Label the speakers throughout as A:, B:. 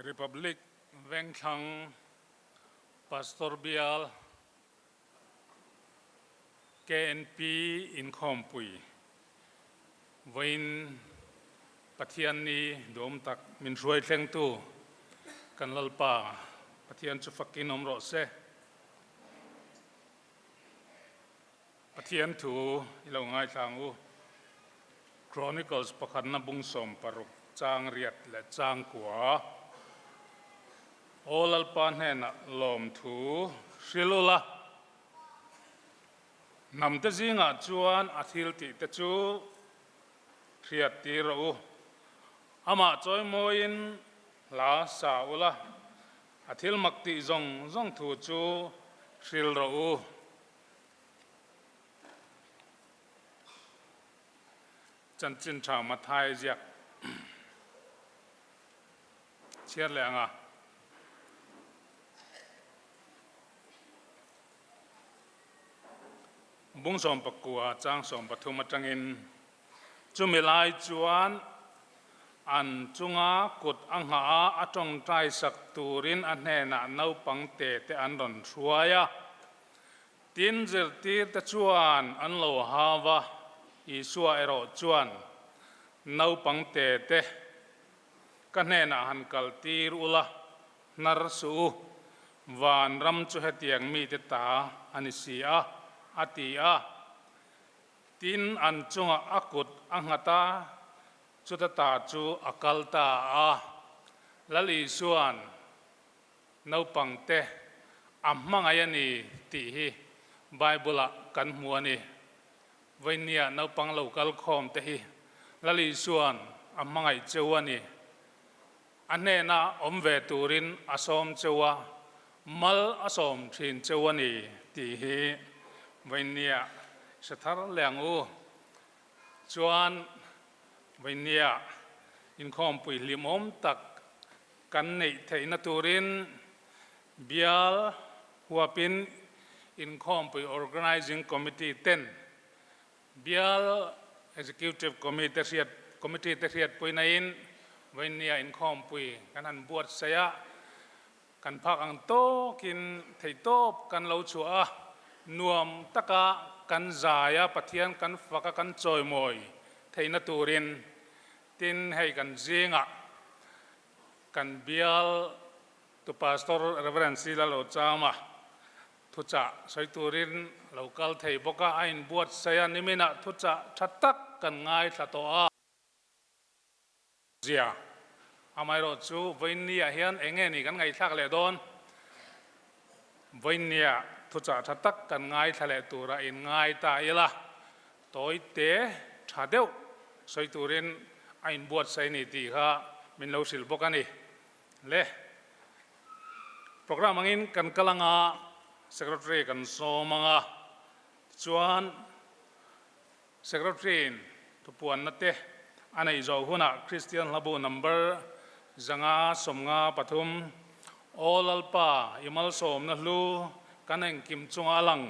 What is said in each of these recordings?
A: Republic Vengthlang Pastor Bial KNP Inkhawmpui vawiin Pathian ni duhawm tak min hruai thlengtu kan Lalpa Pathian chu fakin awm rawh se. Pathian thu i lo ngaithla ang u. Chronicles pakhatna bung 60 chang riat leh chang kua. Aw Lalpa hnenah lawmthu hril ula, hnamte zingah chuan a thil tihte chu hriat tir rawh u. Amah chawimawiin hla sa ula, a thil mak tih zawng zawng thu chu hril rawh u. Chanchin tha Mathai ziak chhiar leh ang a. Bung 19 chang 13 atangin chumi lai chuan an chunga kut a nghah a, a tawngtai sak turin a hnenah naupang te te an rawn hruai a. Tin, zirtirte chuan an lo hau va, Isua erawh chuan, Naupang te te, ka hnenah han kaltir ula, hnar suh u, van ram chu hetiang mite ta a ni si a, a ti a. Tin, an chungah a kut a nghat a, chuta ta chu a kal ta a. Lal Isua'n Naupangte a hmangaih a ni tih hi Bible-ah kan hmu a ni. Vawinia naupang lo kal khawm te hi Lal Isua'n a hmangaih cheu a ni. A hnena awm ve turin a sawm cheu a, mal a sawm thin cheu a ni tih hi vawinia hre thar leh ang u. Chuan vawinia inkhawmpui hlimawm tak Kan neih theihna turin bial huapin inkhawmpui Organising Committee ten bial Executive Committee hriat Committee te hriatpuinain vawinia inkhawmpui kan han buatsaih a, kan phak ang tawkin theihtawp kan lo chhuah a, nuam taka kan zai a, Pathian kan fak a, kan chawimawi theihna turin Tin, hei kan zingah kan bial tu Pastor Rev. Sila Lochama thuchah sawi turin lo kal thei bawk a, a inbuatsaih a, niminah thuchah tha tak kan ngaithla tawh a. Zia, amaherawh chu vawiinniah hian eng nge ni kan ngaihthlak leh dawn? Vawiinniah thuchah tha tak kan ngaithla leh tura inngai ta ila, Tawite tha deuh sawi turin a inbuatsaih a ni tih kha min lo hrilh bawk a ni. Le programme angin kan kal anga Secretary kan sawm anga tichuan Secretary in thupuanna te a neih zawh hunah Kristian Hlabu number 553 Aw Lalpa i malsawmna hlu kan engkim chunga a lang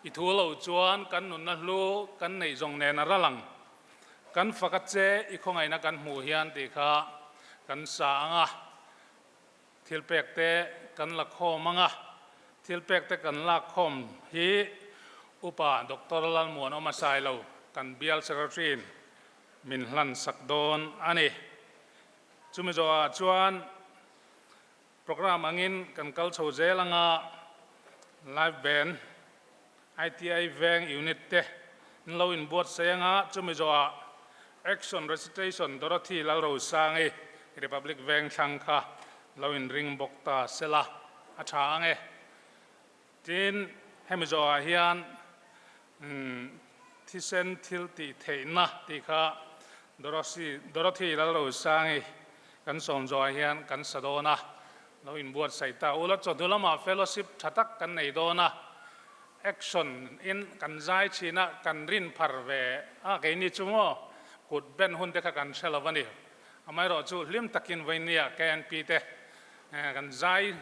A: I thu lo chuan kan nunna hlu kan neih zawng nen a ral ang. Kan fak a che i khawngaihna kan hmuh hian tih kha kan sa ang a, thilpek te kan la khawm ang a, thilpek te kan lak khawm hi Upa Doctor Lalmuanawma Sailo kan bial Secretary in min hlan sak dawn a ni. Chumi zawhah chuan Programme angin kan kal chho zel anga Live Band, ITI Veng Unit te an lo inbuatsaih anga chumi zawhah Action Recitation Dorothy Lalrosangi Republic Veng thlang kha lo inring bawk ta sela a tha ang e. Tin, hemi zawhah hian thisen thil tih theihna tih kha Dorothy Lalrosangi kan sawm zawhah hian kan sa dawn a, lo inbuatsaih ta. Ula chawhnu lamah fellowship tha tak kan nei dawn a, action in kan zai thin a, kan rin phar ve a, keini chu maw kut ben hun te kha kan hre lo a ni. Amaherawhchu hlim takin vawinia KNP te kan zai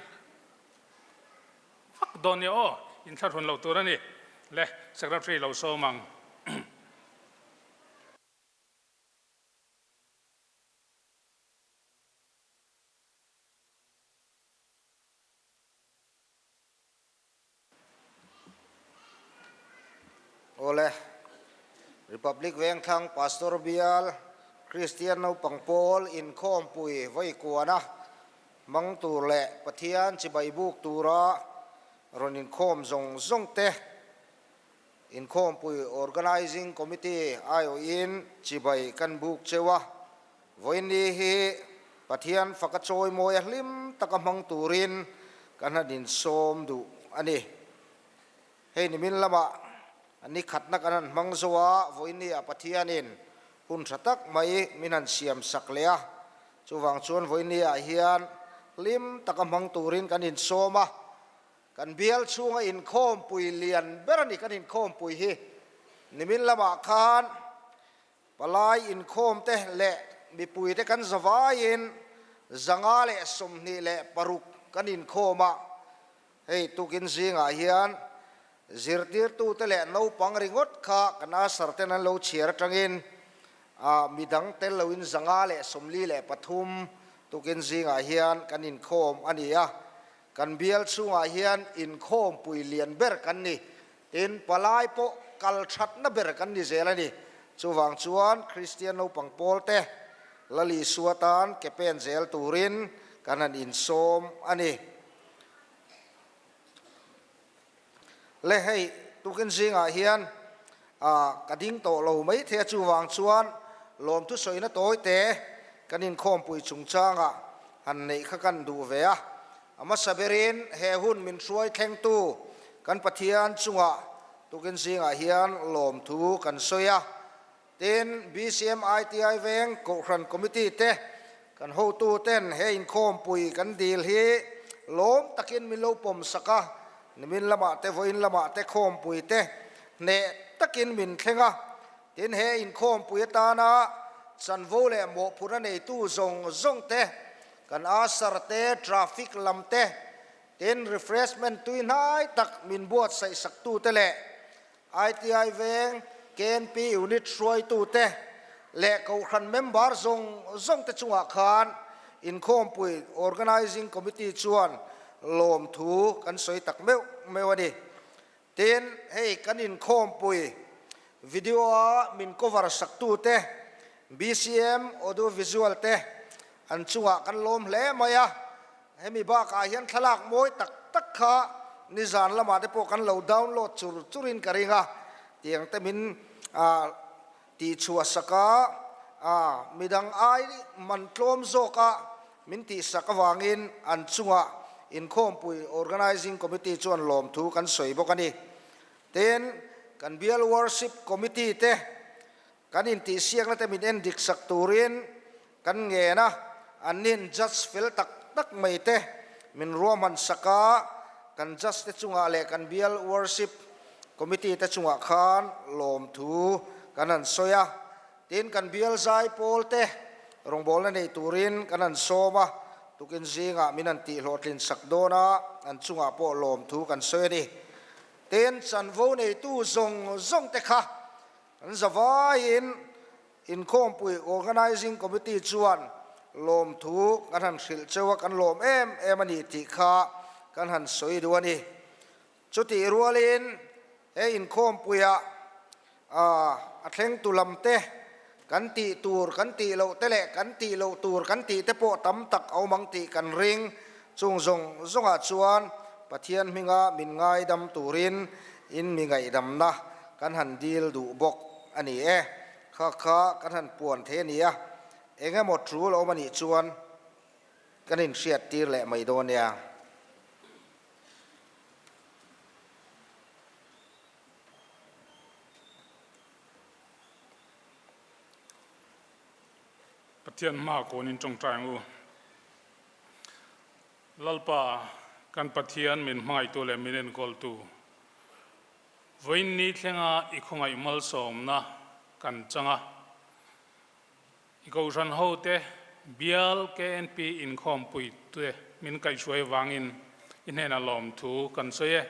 A: Fak dawn nia aw, inthlahrun lo tur a ni. Le, Secretary lo sawm ang.
B: Republic Vengthlang Pastor Bial Kristian Naupang Pawl inkhawmpui vawi kuana hmang tur leh Pathian chibai buk tura rawn inkhawm zawng zawng te inkhawmpui Organising Committee aiawhin chibai kan buk cheu a. Vawiinni hi Pathian faka chawimawi a hlim taka hmang turin kan han insawm duh a ni. Hei nimin lamah ni khatna kan han hmang zo a, vawiinni ah Pathianin hun tha tak mai min han siam sak leh a, chuvang chuan vawiinni ah hian hlim taka hmang turin kan insawm a, kan bial chhunga inkhawmpui lian ber a ni kan inkhawmpui hi nimin lamah khan Palai inkhawmte leh mipuite kan zavaiin 126 kan inkhawm a, hei tukin zingah hian zirtirtute leh naupang ringawt kha kan usher ten an lo chhiar atangin midang tel loin 143 tukin zingah hian kan inkhawm a ni a, kan bial chhungah hian inkhawmpui lian ber kan ni. Tin, palai pawh kal thatna ber kan ni zel a ni. Chuvang chuan Kristian naupang pawlte Lal Isua tan ke pen zel turin kan han insawm a ni. Le hei, tukin zingah hian ka ding tawh lo mai thei a, chuvang chuan lawmthu sawina tawite kan inkhawmpui chungchangah han neih kha kan duh ve a. A hmasa berin he hun min hruai thlengtu kan Pathian chungah tukin zingah hian lawmthu kan sawi a. Tin, BCM ITI Veng Kohhran Committee te kan hotu ten he inkhawmpui kan dil hi lawm takin min lo pawm sak a, nimin lamah te vawiin lamah te khawmpui te hneh takin min thleng a. Tin, he inkhawmpui atana chanvo leh mawhphurhna neitu zawng zawng te Kan usher te, traffic lam te, tin refreshment tui hnai tak min buatsaih saktu te leh ITI veng KNP unit hruaitu te leh Kohhran member zawng zawng te chungah khan inkhawmpui Organising Committee chuan lawmthu kan sawi tak meuh meuh a ni. Tin, hei kan inkhawmpui video a min cover saktu te, BCM Audio Visual te an chungah kan lawm hle mai a, hemi bakah hian thlalak mawi tak tak kha nizan lamah te pawh kan lo download chur churin ka ring a, tiang te min tihchhuah sak a, midang ai man tlawm zawka min tihsak avangin an chungah inkhawmpui Organising Committee chuan lawmthu kan sawi bawk a ni. Tin, kan Bial Worship Committee te kan intihsiakna te min en dik sak turin kan ngen a, an nin judge fel tak tak mai te min ruahman sak a, kan judge te chungah leh kan Bial Worship Committee te chungah khan lawmthu kan han sawi a, tin kan bial zai pawl te rawngbawlna nei turin kan han sawm a, tukin zingah min han tihhlawhtlin sak dawn a, an chungah pawh lawmthu kan sawi a ni. Tin, chanvo neitu zawng zawng te kha an zavaiin inkhawmpui Organising Committee chuan lawmthu kan han hrilh cheu a, kan lawm em em a ni tih kha kan han sawi duh a ni. Chutih rualin he inkhawmpuiah a thlengtu lamte kan tih tur kan tih loh te leh kan tih loh tur kan tih te pawh tam tak a awm ang tih kan ring. Chung zawng zawngah chuan Pathian hminga min ngaidam turin in mi ngaihdamna kan han dil duh bawk a ni e. Kha kha kan han puan thei a ni a, eng emaw tul a awm a nih chuan kan inhriattir leh mai dawn nia.
A: Pathian hma kawnin tawngtai ang u. Lalpa kan Pathian min hmangaihtu leh min enkawltu, vawiin ni thlenga i khawngaih malsawmna kan chang a. I Kohhran hote bial KNP inkhawmpui te min kaihhruai avangin i hnenah lawmthu kan sawi e.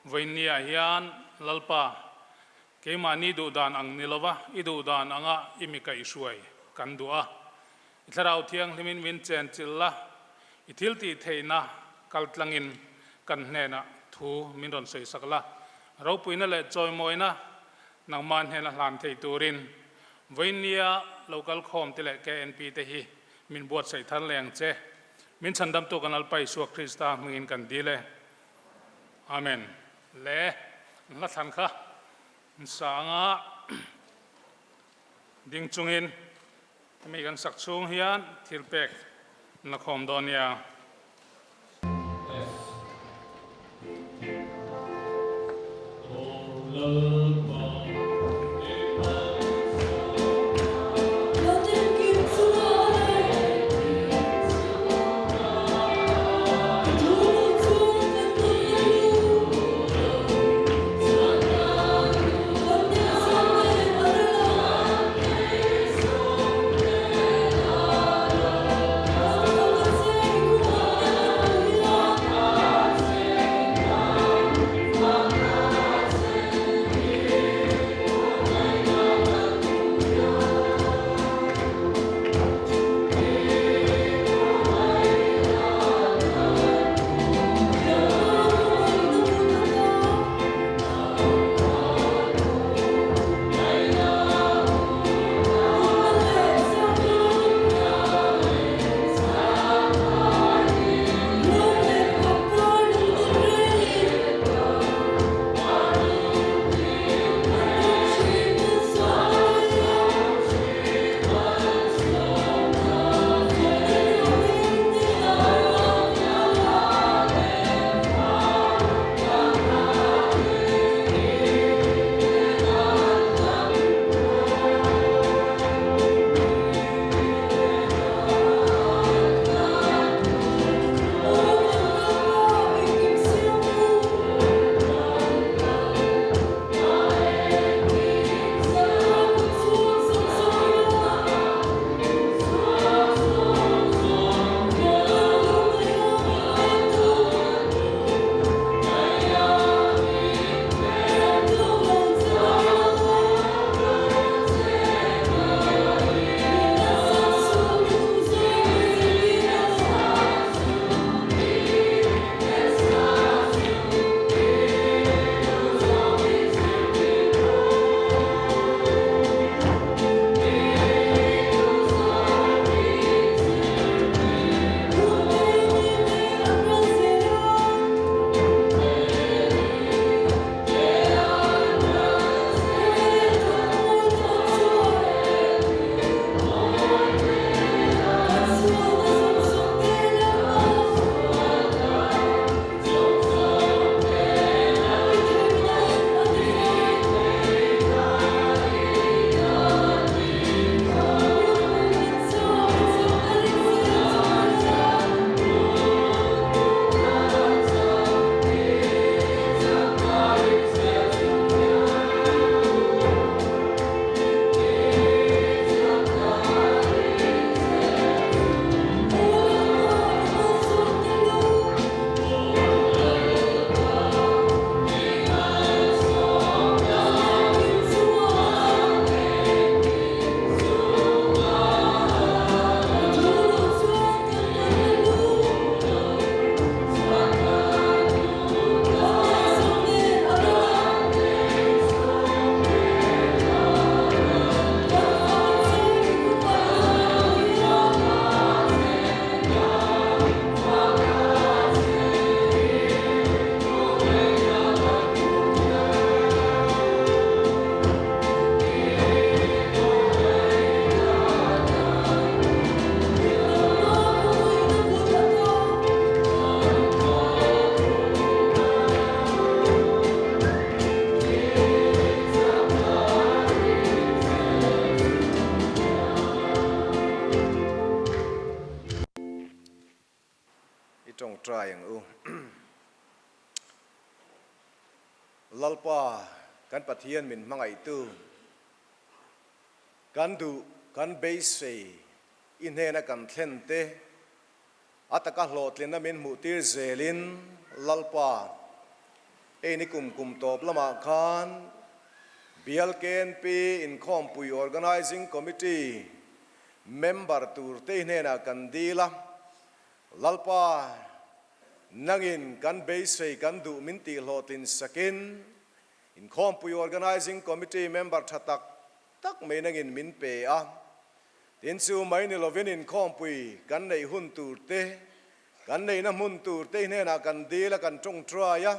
A: Vawiinniah hian Lalpa, keimahni duhdan ang ni lova i duhdan anga i mi kaihhruai kan duh a. I Thlarau Thianghlimin min chenchilh la, i thiltih theihna kaltlangin kan hnenah thu min rawn sawisak la. Ropuina leh chawimawina. Nangmah hnena hlan thei turin vawinia lo kal khawm te leh KNP te hi min buatsaih thar leh ang che. Min chhandamtu kan Lalpa Isua Krista hmingin kan dil e. Amen. Le hla thlan kha sanga ding chungin hemi kan sak chhung hian thil pek la khawm dawn nia.
C: I tawngtai ang u. Lalpa kan Pathian min hmangaihtu, kan duh, kan beisei i hnena kan thlen te, a taka hlawhtlinna min hmuhtir zelin Lalpa, hei ni kum kum tawp lamah khan Bial KNP Inkhawmpui Organising Committee member turte i hnenah kan dil a, Lalpa, nangin kan beisei kan duh min tihhlawhtlin sakin. Inkhawmpui Organising Committee member tha tak tak mai nangin min pe a. Tin chu mai ni lovin inkhawmpui kan neih hun tur te, kan neihna hmun tur te hnenah kan dil a, kan tawngtai a.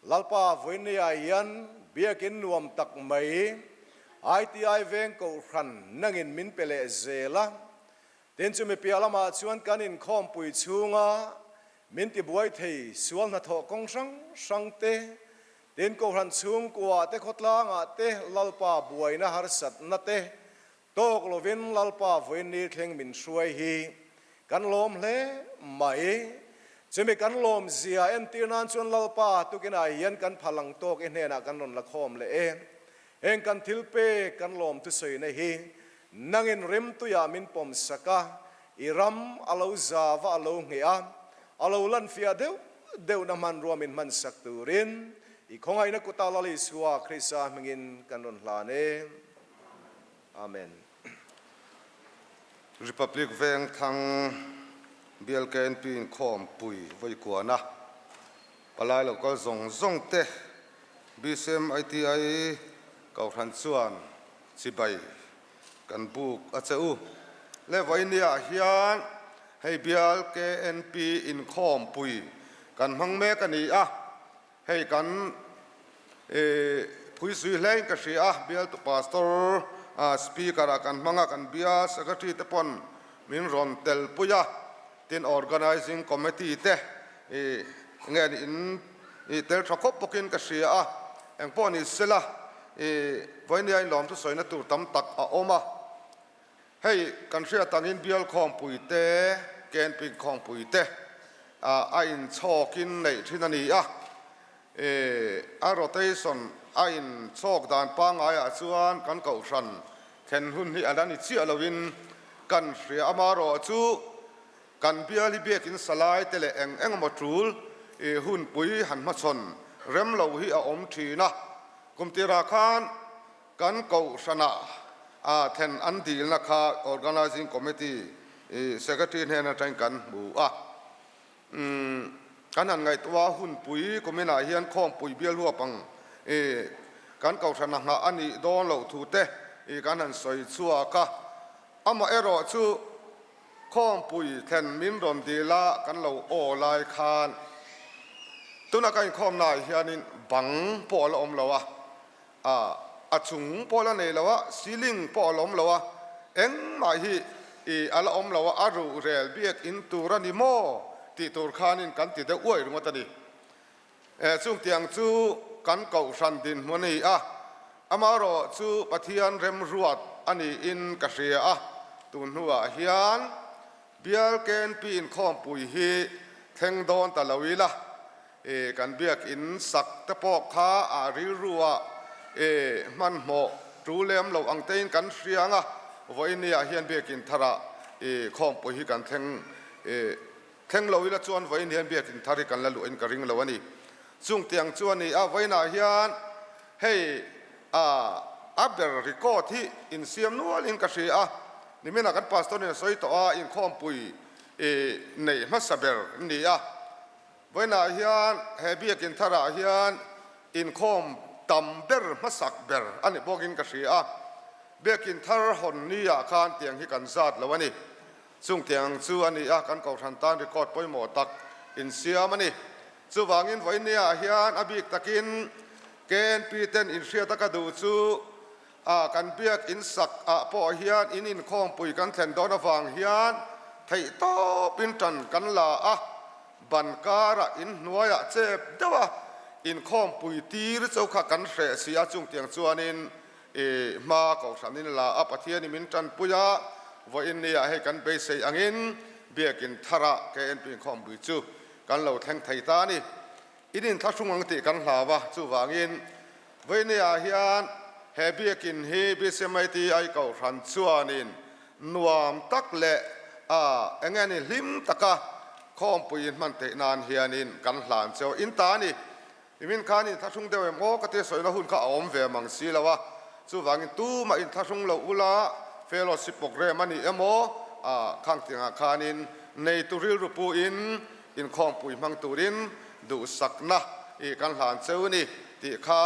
C: Lalpa vawinia hian biakin nuam tak mai ITI veng kohhran nangin min pe leh zel a. Tin chumi piah lamah chuan kan inkhawmpui chhunga min tibuai thei sual hnathawh kawng hrang hrang te, tin kohhran chhungkua te khawtlangah te Lalpa buaina harsatna te Tawk lovin Lalpa vawiin thleng min hruai hi kan lawm hle mai. Chumi kan lawm zia entir nan chuan Lalpa tukinah hian kan phal ang tawk i hnenah kan rawn la khawm leh e. Heng kan thil pek kan lawm thusawina hi nangin rimtuiah min pawm sak a, i ram a lo zava a lo ngheh a, a lo lanfiah deuh deuhna hmanrua min hman sak turin i khawngaihna kutah Lal Isua Krista hmingin kan rawn hlan e. Amen.
D: Republic Vengthang Bial KNP inkhawmpui vawikuana palai lo kal zawng zawng te BCM ITI Kohhran chuan chibai kan buk a che u. Le vawinia hian hei Bial KNP inkhawmpui kan hmang mek a ni a. Hei kan phuisui hlein ka hria a, bialtu pastor speaker ah kan hmang a, kan bial secretary te pawn min rawn tel pui a, tin organizing committee te nge ni in tel tha khawp bawkin ka hria a, engpawh ni sela vawinia inlawm chu sawina tur tam tak a awm a. Hei kan hriat angin bial khawmpui te, camping khawmpui te a inchhawkin neih thin a ni a. A rotation a inchhawk dan pangaiah chuan kan kohhran thlen hun hi a la ni chiah loin kan hria. Amaherawh chu kan bial hi biakin salai te leh eng eng emaw tul hunpui han hmachhawn rem lo hi a awm thin a. Kum tirah khan Kan kohhranah a then an dilna kha Organising Committee Secretary hnen atangin kan hmu a. Kan han ngaihtuah a, hunpui kuminah hian khawmpui bial huap ang kan kohhrana nghah a nih dawn loh thu te kan han sawi chhuak a. Amaherawh chu khawmpui thlen min rawn dil a kan lo aw lai khan tuna ka inkhawmnaah hianin bang pawh a la awm lo a. A a chung pawh la nei lo a, ceiling pawh a la awm lo a, engmah hi i a la awm lo a, a ruh rel biak in tur a ni maw tih tur khanin kan ti deuh uai ringawt a ni. E chung tiang chu kan kohhran dinhmun a ni a, amaherawh chu Pathian remruat a niin ka hria a, tun hnuah hian Bial KNP inkhawmpui hi thleng dawn ta lo ila, e kan biak in sak te pawh kha a rilru ah e hmanhmawh tu lem lo ang te in kan hria ang a, vawiin ah hian biak in thar ah e khawmpui hi kan thleng e thleng lo ila chuan vawiin hian biak in thar hi kan la luah in ka ring lo a ni. Chung tiang chu a ni a, vawiin ah hian hei a a ber record hi insiam nual in ka hria a, nimin ah kan pastor in a sawi tawh a, inkhawmpui e nei hmasa ber an ni a. Vawiinah hian he biakin tharah hian inkhawm tam ber hmasak ber a ni bawkin ka hria a, biakin thar hawn ni ah khan tiang hi kan zat lo a ni. Chung tiang chu a ni a, kan kohhran tan record pawimawh tak insiam a ni. Chuvangin vawiin ni ah hian a bik takin KNP ten inhriat a ka duh chu a kan biak in sak ah pawh hian in inkhawmpui kan thlen dawn avang hian theihtawpin tan kan la a, Ban karah in hnuaiah chep deuh a inkhawmpui tir cho kha kan hreh si a, chungtiang chuanin i hma kohhranin la a Pathianin min tanpui a, vawiin nia hei kan beisei angin biakin tharah KNP inkhawmpui chu kan lo thleng thei ta a ni. In inthlahrung ang tih kan hlau a, chuvangin vawiin nia hian he biakin hi BCMITI kohhran chuanin Nuam tak leh a enge ni hlim taka khawmpui in hman theih nan hianin kan hlan cheu in ta a ni. Nimin khan in thlahrung deuh em aw ka tia sawina hun kha a awm ve mang si lo a, chuvangin tumah in thlahrung lo ula fellowship program a ni emaw a khang tiangah khanin neitu rilru pu in inkhawmpui hmang turin duhsakna i kan hlan cheu a ni tih kha.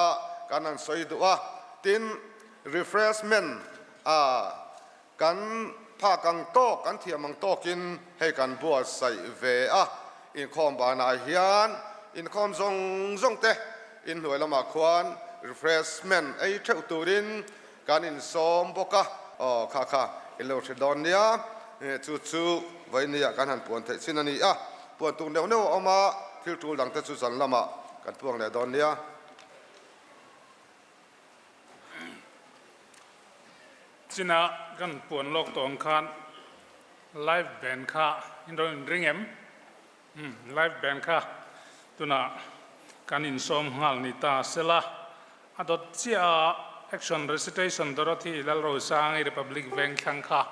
D: kan han sawi duh a. Tin, refreshment a kan phak ang tawk, kan thiam ang tawkin hei kan buatsaih ve a. Inkhawm banah hian inkhawm zawng zawng te inhnuai lamah khuan refreshment ei theuh turin Kan insawm bawk a, aw kha kha i lo hre dawn nia, chu chu vawinia kan han puan theih chin a ni a, puan tuk neuh neuh a awm a, thil tul dang te chu zan lamah kan puang leh dawn nia.
A: China kan puan lawk tawh ang khan live band kha in rawn inring em? Umm live band kha tunah kan insawm nghal ni ta sela, a dawt chiah a action recitation Dorothy Lalrosangi Republic Vengthlang kha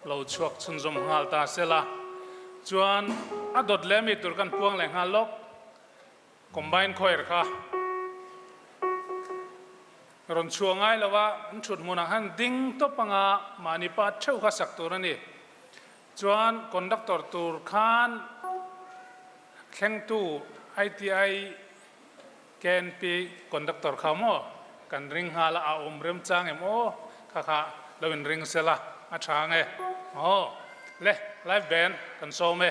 A: lo chhuak chhunzawm nghal ta sela, chuan a dawt leh mi tur kan puang leh nghal lawk combine choir kha rawn chhuah ngai lo a, an thut hmunah khan ding tawp anga mahni pa theuh kha sak tur a ni. Chuan conductor tur khan thlengtu ITI KNP conductor kha maw kan ring nghal a, a awm remchang em aw kha kha lo in ring sela a tha ange aw le live band kan sawm e.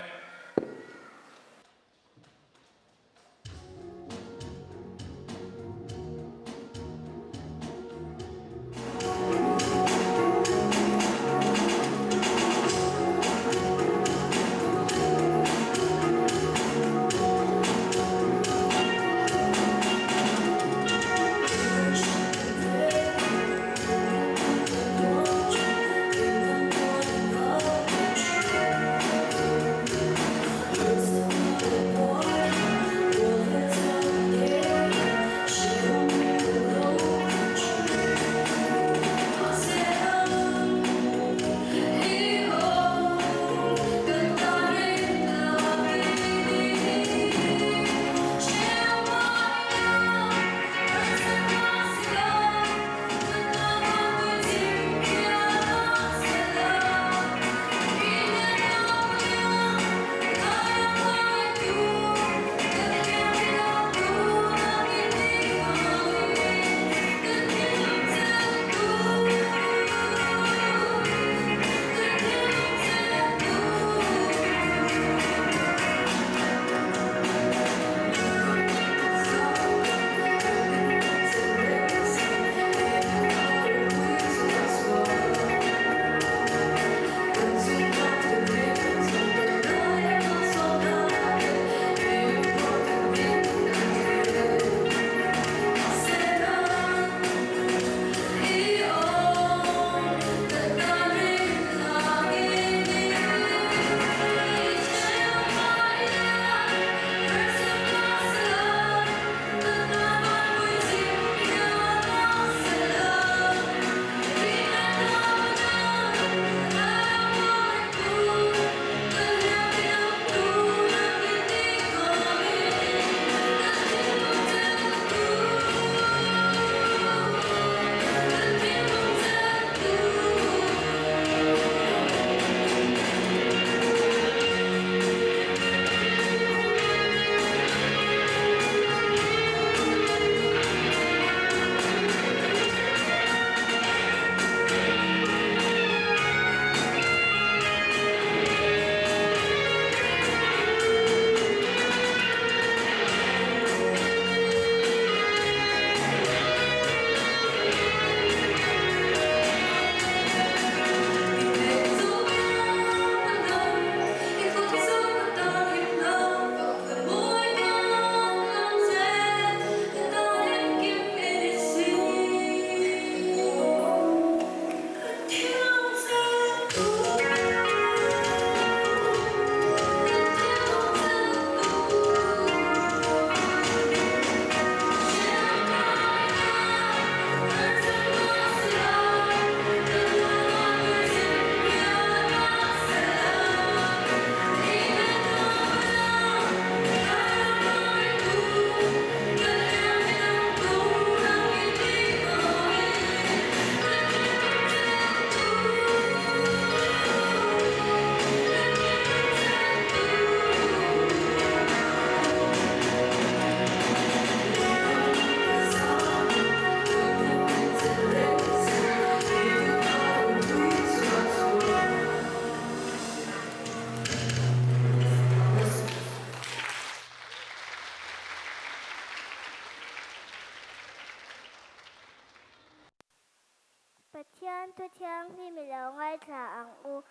E: Thianghlim i lo ngaithla ang u.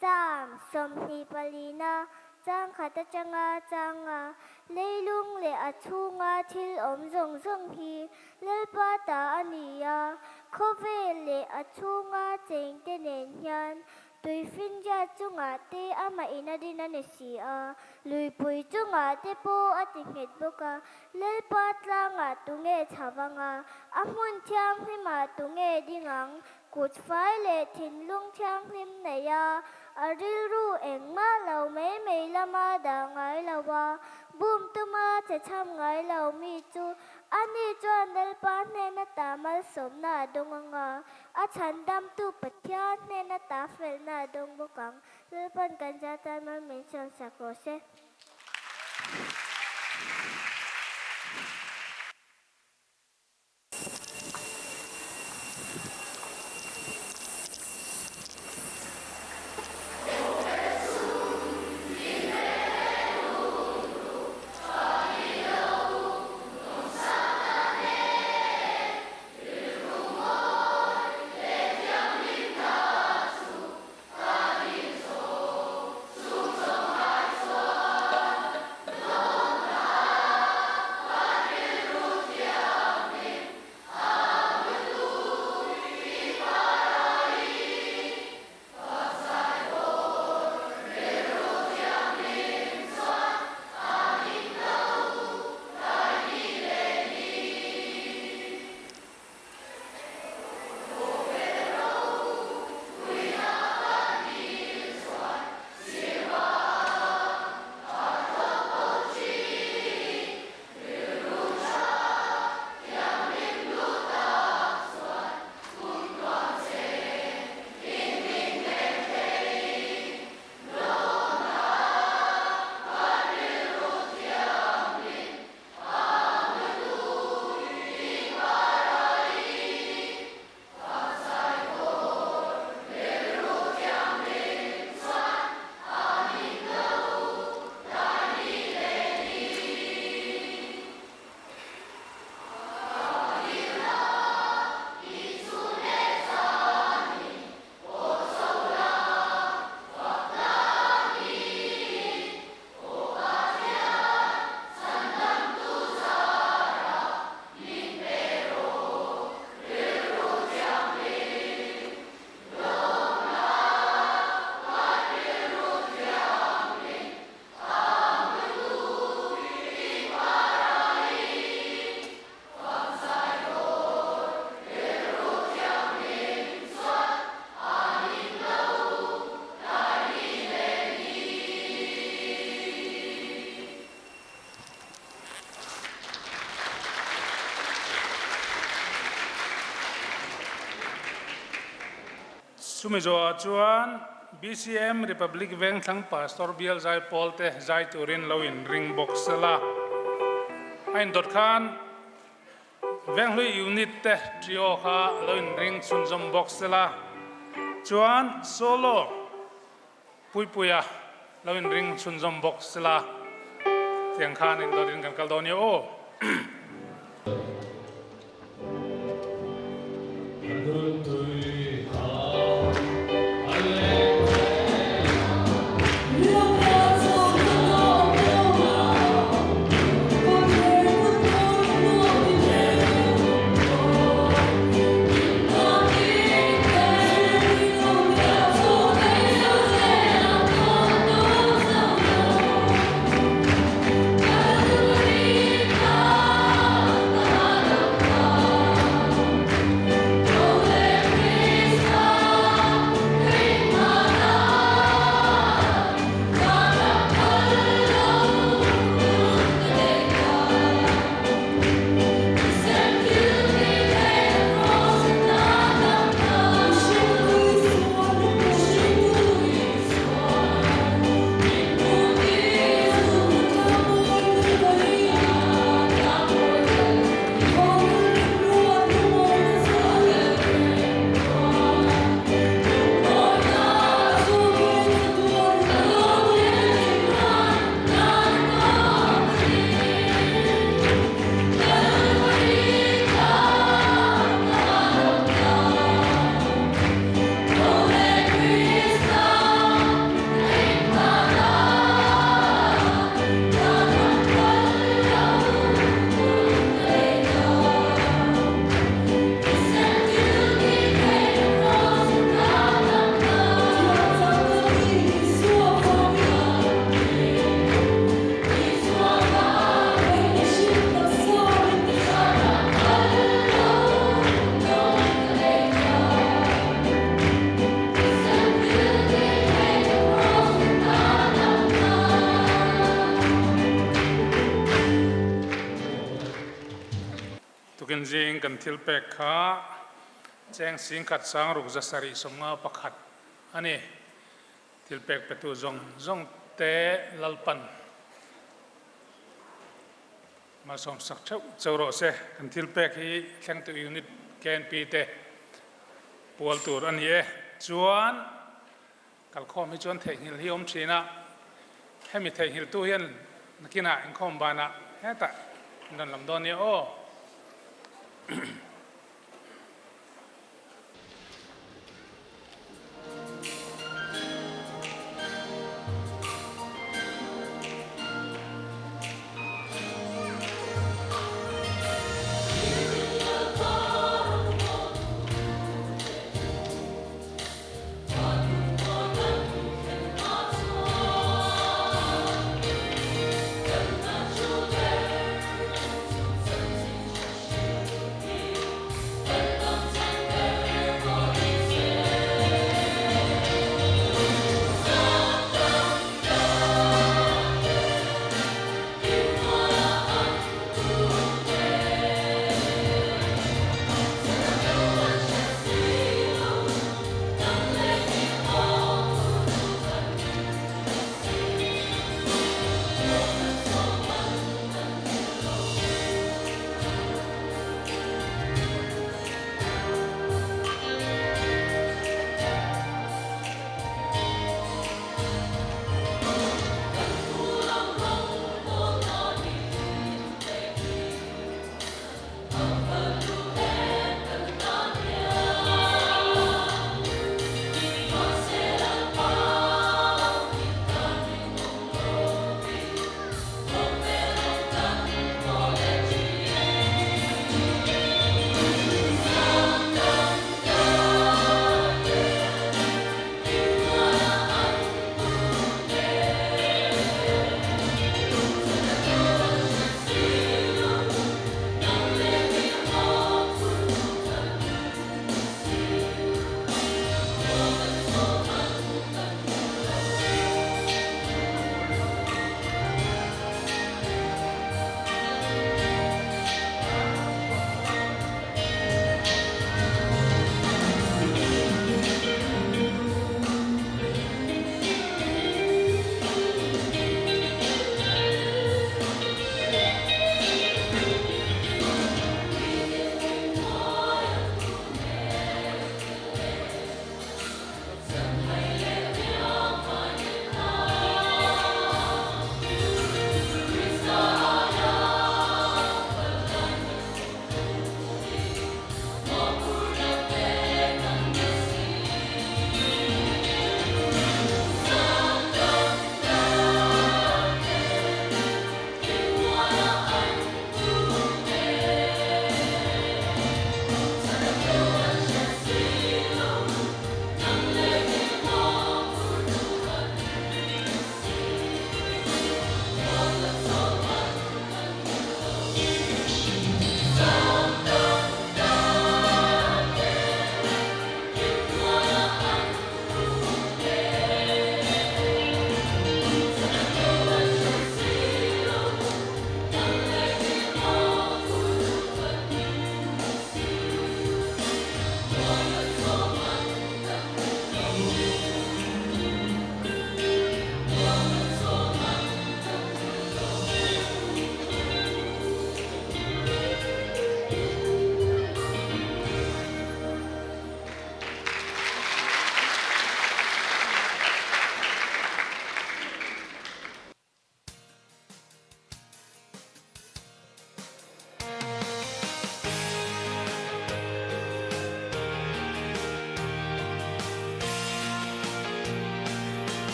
E: Psalm 24na chang khat atanga changa leilung leh a chhunga thil awm zawng zawng hi Lalpa ta a ni a, khawvel leh a chhunga chengte nen hian Tuifinriat chungah te amah in a din a ni si a, luipui chungah te pawh a ti nghet bawk a, Lalpa tlangah tunge chhavang a, a hmun thianghlimah tunge ding ang, kut fai leh thinlung thianghlim nei a, a rilru engmah lo mai mai lama dah ngai lo a, bum tuma che chham ngai lo mi chu ani chuan Lalpa hnena ta malsawmna a dawng ang a, A chhandamtu Pathian hnena ta felna a dawng bawk ang. Lalpan kan za tan mal min siamsak rawh se.
A: Chumi zawhah chuan BCM Republic Vengthlang Pastor Bial Zaipawl te zai turin lo inring bawk sela. A indawt khan Venghlui Unit te trio kha lo inring chhunzawm bawk sela. Chuan Solo Puipuia lo inring chhunzawm bawk sela. Tiang khan indawtin kan kal dawn nia aw. Nimin kan thil pek kha cheng singkhat sangruk zasarih 51 a ni. Thil pek petu zawng zawng te Lalpan malsawm sak theuh cheu rawh se. Kan thil pek hi thlengtu unit KNP te pual tur a ni e. Chuan kalkhawm hi chuan theihnghilh hi awm thin a, hemi theihnghilhtu hian nakinah inkhawm banah hetah in rawn lam dawn nia aw.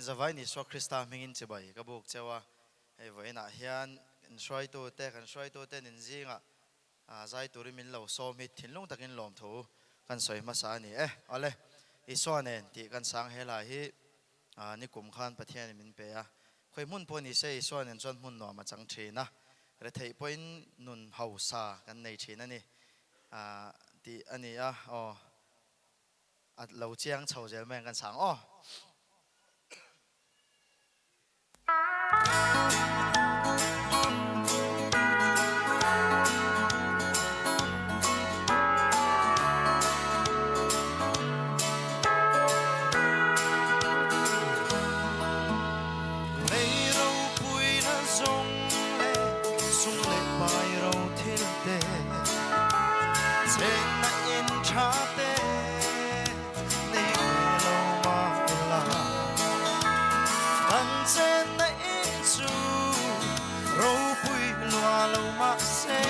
F: Zavai Isua Krista hmingin chibai ka buk cheu a, hei vawiinah hian in hruaitute, kan hruaitute nin zingah zai turin min lo sawm hi thinlung takin lawmthu kan sawi hmasa a ni e. Awle, Isua nen tih kan sang he lai hi nikum khan Pathianin min pe a, khawi hmun pawh ni se Isua nen chuan hmun nuam a chang thin a, retheih pawhin nun hausa kan nei thin a ni tih a ni a, aw. A lo chiang chho zel mai ang kan sang aw.
G: Lei ropuina zawng leh sum leh pai ro thil te Chenna in tha te nei ve lo mah ila Kan chenna in chu ropui lua lo mah se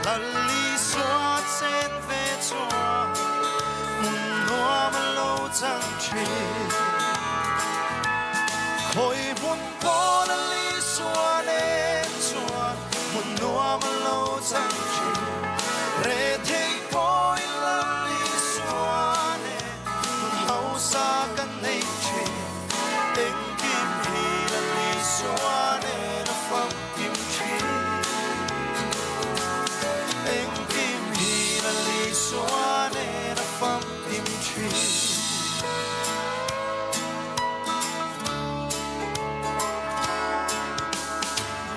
G: Lal Isua chen ve chuan hmun nuam a lo chang thin Khawi hmun pawh Lal Isua nen chuan Hmun nuam a lo chang thin, rethei pawhin Lal Isua nen hmun hausa kan nei thin. Engkim hi Lal Isua nen a famkim thin. Engkim hi Lal Isua nen a famkim thin.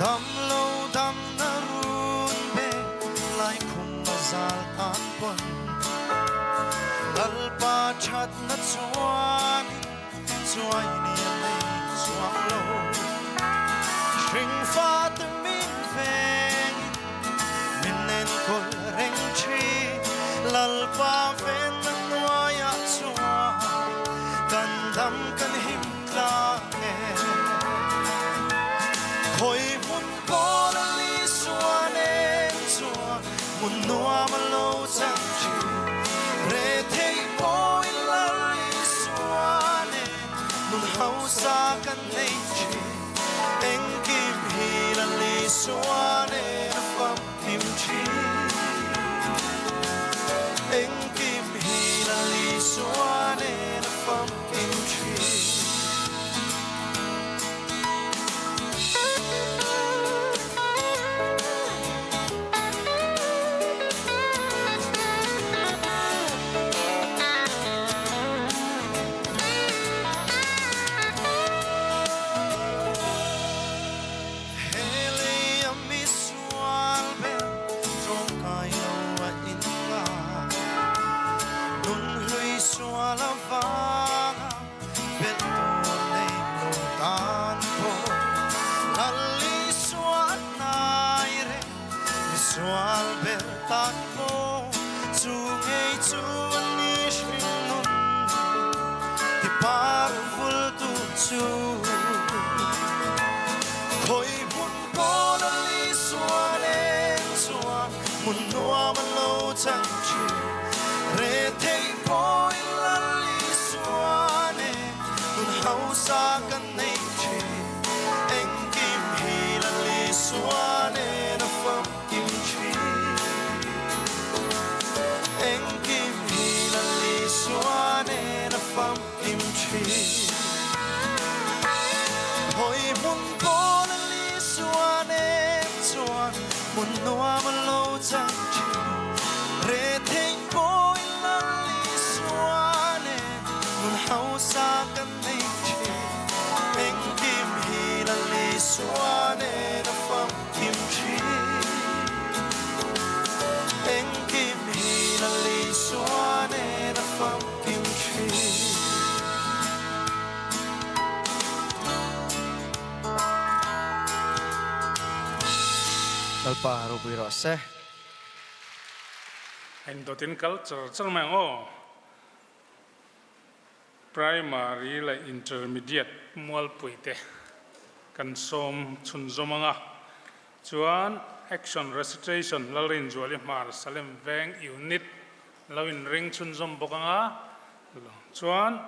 G: Dam lo dam na run be lai khum a zal tan pawn Lalpa that na chuan in chuai ni a nei chuang lo Hring fa te min veng in min enkawl reng thin Lalpa ven na hnuai ah chuan kan dam kan him tlang e. Khawi hmun pawh Lal Isua nen chuan hmun nuam a lo chang thin. Rethei pawhin Lal Isua nen nun hausa kan nei thin. Engkim hi Lal Isua nen a famkim thin. Engkim hi Lal Isua nen a famkim. Vanga belh tur nei lo tan pawh Lal Isua hnai reng misual ber tak pawh chu ngei chu a ni hring nun ti par vul tu chu khawi hmun pawh Lal Isua nen chuan hmun nuam a lo chang thin rethei Pawhin Lal Isua nen nun hausa kan nei thin. Engkim hi Lal Isua nen a famkim thin. Engkim hi Lal Isua nen a famkim thin. Hawi hmun pawh Lal Isua nen chuan hmun nuam a lo chang thin. Rethei Pawhin Lal Isua nen nun hausa kan nei thin. Engkim hi Lal Isua nen a famkim thin. Engkim hi Lal Isua nen a famkim thin.
F: Lalpa ropui rawh se.
A: Eng dawtin kal char char mai ang aw. Primary leh Intermediate mualpui te kan sawm chhunzawm ang a, chuan Action Recitation Lalrinzuali Hmar Salem Veng Unit lo inring chhunzawm bawk ang a, chuan.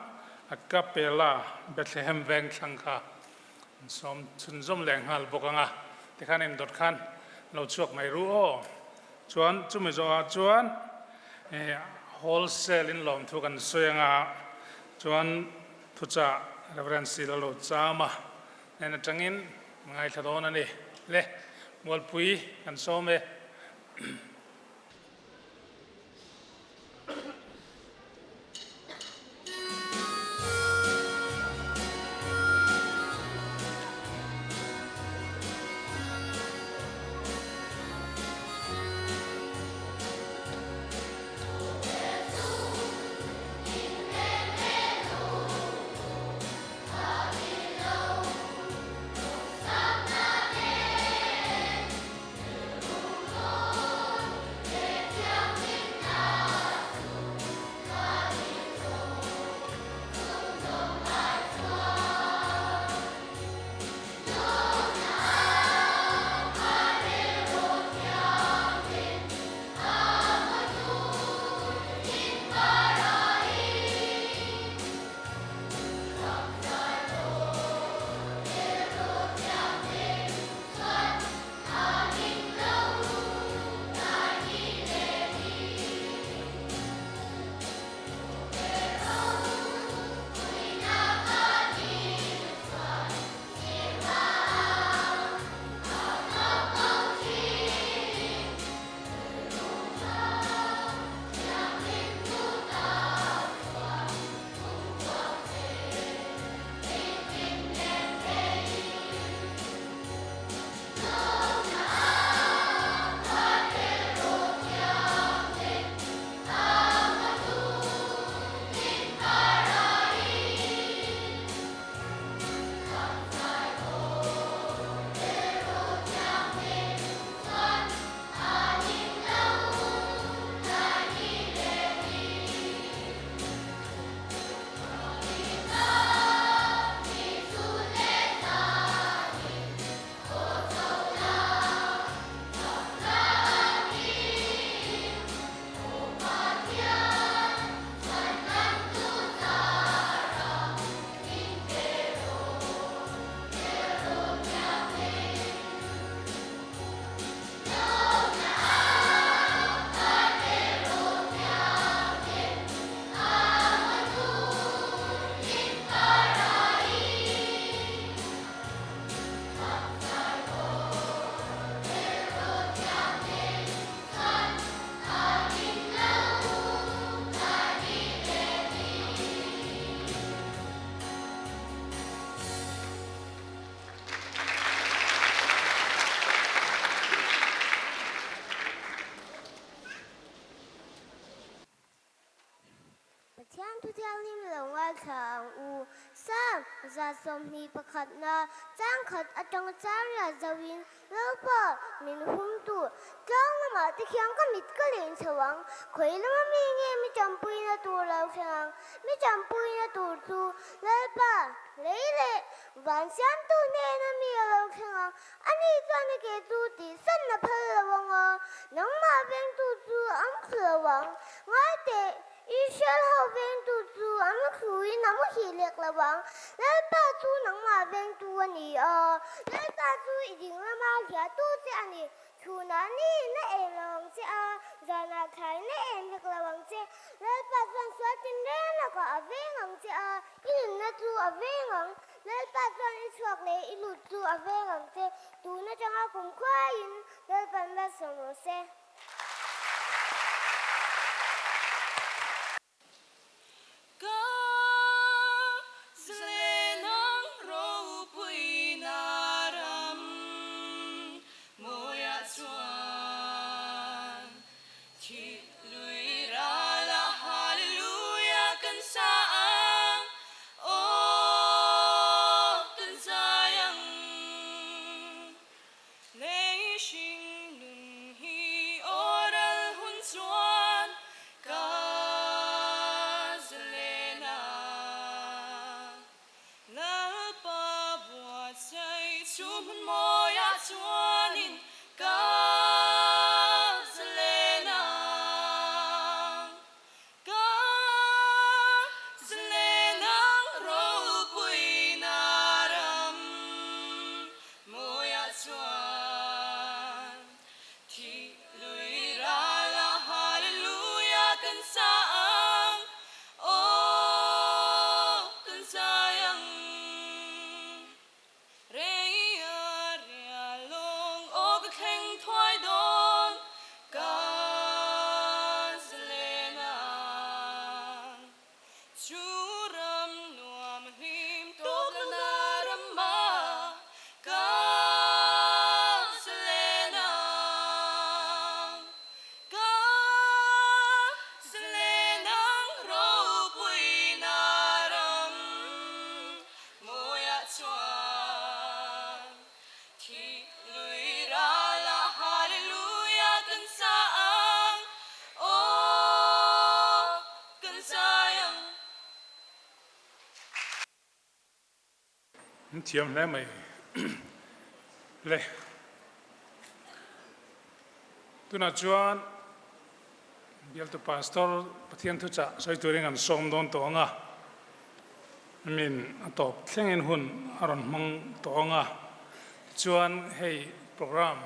A: A Capella Bethlehem veng thlang kha an sawm chhunzawm leh nghal bawk ang a, tikhan indawt khan lo chhuak mai ru aw. Chuan chumi zawhah chuan wholesale in lawmthu kan sawi ang a, chuan thuchah Reverend Sila lo cham a, hnen atangin ngaithla dawn a ni. Le, Mualpui kan sawm e.
E: Pathian thu thianghlim lo ngaithla ang u. Psalm 121 changkhat atanga changriat zoin Lalpa min humtu tlang lamah te khian ka mit ka len chho ang. Khawi lama mi nge mi tanpuina tur lo thleng ang? Mi tanpuina tur chu Lalpa lei leh van siamtu hnena mi a lo thleng ang. Ani chuan a ke chu tihsan a phal lo ang a, nangmah vengtu chu an thlu lo ang. Ngai teh, Israel ho vengtu chu an thluin a muhil lek lo ang. Lalpa chu nangmah vengtu a ni a, Lalpa chu i ding lama hliahtu che a ni. Chhunah ni na em lo ang che a, zanah thlai na em hek lo ang che. Lalpa chuan sual tinreng lakah a veng ang che a, i nunna chu a veng ang. Lalpa chuan i chhuak leh i lut chu a veng ang che, tun atanga kum khuaiin Lalpan malsawm rawh se.
H: Ka zlenang ropuina ram mawiah chuan thih lui rala Hallelujah kan sa ang, aw kan zai ang. Lei hring nun hi oral hun chuan ka zalen a, Lalpa buatsaih chu hmun mawiah chuanin ka zalen a. Ka zalen ang.
A: In thiam hle mai le. Tunah chuan Bialtu Pastor Pathian thuchah sawi turin an sawm dawn tawh ang a, min a tawp thlengin hun a rawn hmang tawh ang a, tichuan hei program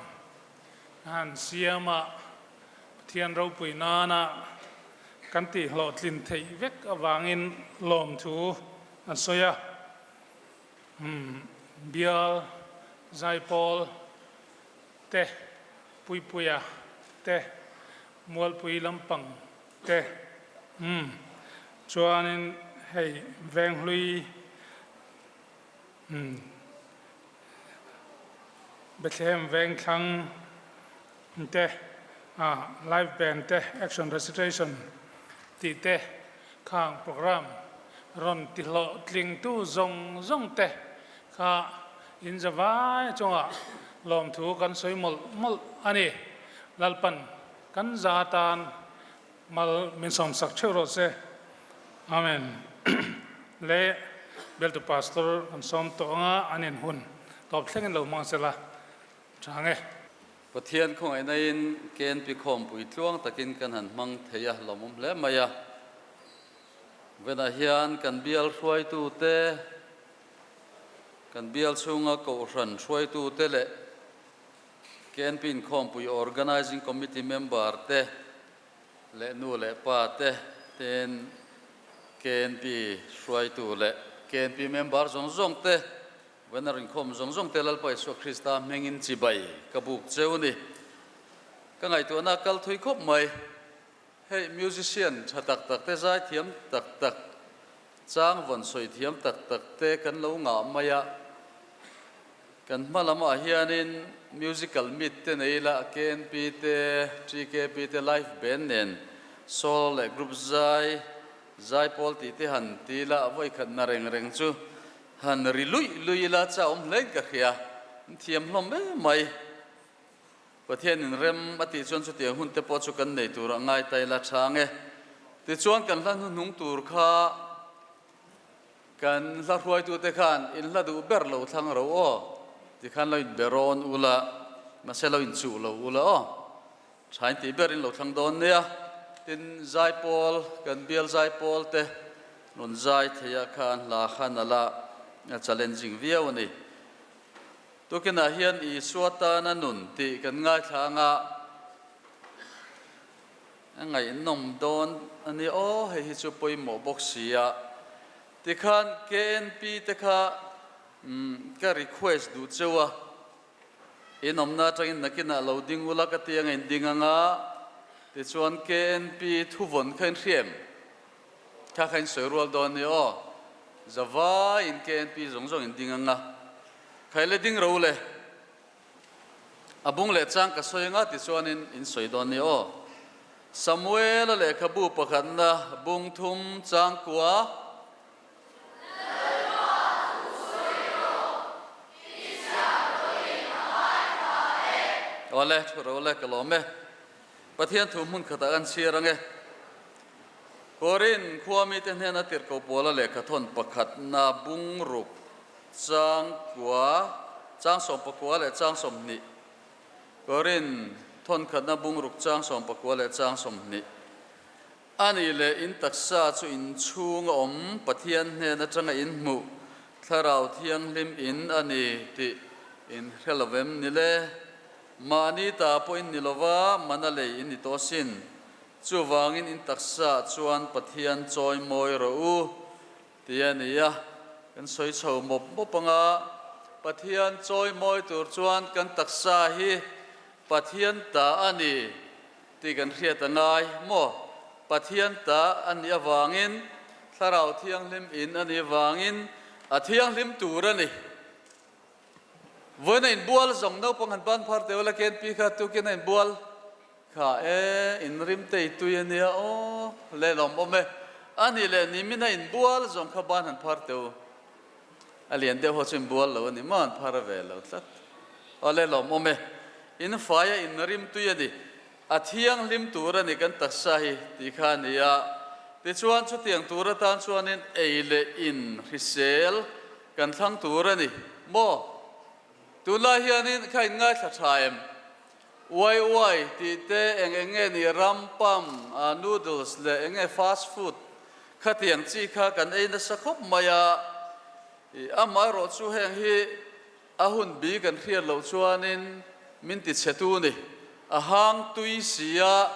A: a han siam a, Pathian ropui nana kan tih hlawhtlin theih vek avangin lawmthu an sawi a, Bial Zaipawl te, Puipuia te, Mualpui lampang te, umm chuanin hei Venghlui umm Bethlehem Vengthlang te, ah live band te, action recitation tih te khang program rawn ti hlawhtlingtu zawng zawng te kha in zavai chungah lawmthu kan sawi mawlh mawlh a ni. Lalpan kan za tan mal min sawmsak theuh rawh se. Amen. Le Bialtu Pastor kan sawm tawh anga an in hun tawp thlengin lo hmang sela tha nge.
I: Pathian khawngaihna-in KNP khawmpui tluang takin kan han hmang thei a, lawmawm hle mai a. Venah hian kan bial hruaitute, kan bial chhunga kohhran hruaitute leh KNP inkhawmpui Organising Committee member te leh nu leh pa te ten KNP hruaitu leh KNP member zawng zawng te Banner inkhawm zawng zawng te Lalpa Isua Krista hmengin chibai ka buk cheu ni. Ka ngaihtuahna a kal thui khawp mai. Hei musician tha tak tak te zai thiam tak tak, chang vawn sawi thiam tak tak te kan lo ngah mai a. Kan hma lamah hianin musical meet te nei ila KNP te, TKP te live band nen solo leh group zai, zaipawl tih te han ti ila vawikhat na reng reng chu Han ri luih luih ila cha awm hlein ka hria, an thiam hlawm em mai. Pathianin rem a tih chuan chutiang hun te pawh chu kan nei tur a ngai ta ila tha ang e. Tichuan kan hla hnuhnung tur kha kan hla hruaitute khan in hla duh ber lo thlang ro aw tikhan lo inbe rawn ula, mahse lo inchuh lo ula aw. Thain tih berin lo thlang dawn nia. Tin, zaipawl, kan bial zaipawl te rawn zai thei ah khan hla kha nalh a challenging viau a ni. Tukinah hian Isua tana nun tih kan ngaithla anga a ngaihnawm dawn a ni aw, hei hi chu pawimawh bawk si a. Tikhan KNP te kha ka request duh cheu a. In awmna atangin nakinah lo ding ula ka ti anga in ding anga, tichuan KNP thuvawn kha in hria em? Kha kha in sawi rual dawn a ni aw. Zavaiin KNP zawng zawng in ding anga, khai le ding ro le. A bung leh chang ka sawi anga tichuanin in sawi dawn a ni aw. Samuel-a lehkhabu pakhatna bung thum chang kua. Awle, thu ro le ka lawm e. Pathian thu hmun khatah kan chhiar ang e. Korin khua mite hnena tirhkoh pawla lehkha thawn pakhatna bungruk chang kua, chang sawmpakua leh chang 20. Korin thawn khatna bungruk chang 19 leh chang 20. A nih leh in taksa chu in chhung a awm Pathian hnen atanga in hmuh Thlarau Thianghlim in a ni tih in hre lo vem ni le? Mahni ta pawh in ni lova mana lei in ni tawh asin. Chuvangin in taksa chuan Pathian chawi mawi rawh u tih a ni a, kan sawi chho mawp mawp anga Pathian chawi mawi tur chuan kan taksa hi Pathian ta a ni tih kan hriat a ngai maw? Pathian ta a nih avangin, Thlarau Thianghlim in a nih avangin a thianghlim tur a ni. Vawiin a inbual zawng naupang han ban phar teh ula KNP kha tukin a inbual kha e, in rim te i tui a nia aw, le lawm awm e. A nih leh nimin a inbual zawng kha ban han phar teh u. A lian deuh ho chu inbual lo a ni maw an phar a ve lo tlat. Aw le lawm awm e. In fai a in rim tui a ni. A thianghlim tur a ni kan taksa hi tih kha a ni a. Tichuan chutiang tur atan chuanin ei leh in hrisel. Kan thlang tur a ni maw? Tunlai hianin kha in ngaithla tha em? Uai uai tih te eng eng nge ni ram pam noodles leh eng nge fast food khatiang chi kha kan ei nasa khawp mai a, amaherawh chu heng hi a hun bi kan hriat loh chuanin min ti chhe tu ni. A hang tui si a,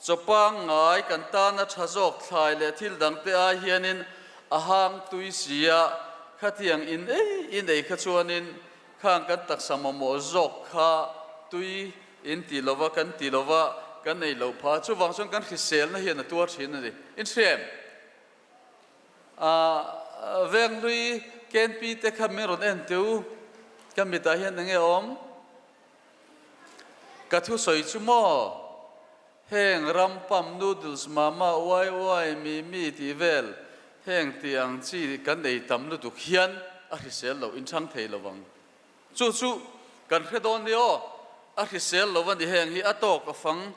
I: chaw pangngai kan tana tha zawk thlai leh thil dangte ai hianin a hang tui si a, khatiang in ei in ei kha chuanin khang kan taksa mamawh zawk kha tui in ti lova kan ti lova kan ei loh phah. Chuvang chuan kan hriselna hian a tuar thin a ni. In hria em? Ahh Venghlui KNP te kha min rawn en teh u, ka mitah hian enge awm? Ka thusawi chu maw? Heng ram pam noodles mama uai uai mi mi tih vel heng tih ang chi kan ei tam lutuk hian a hrisel loh inchhang thei lo ang. Chu chu kan hre dawn nia aw, a hrisel lo a ni heng hi a tawk a fang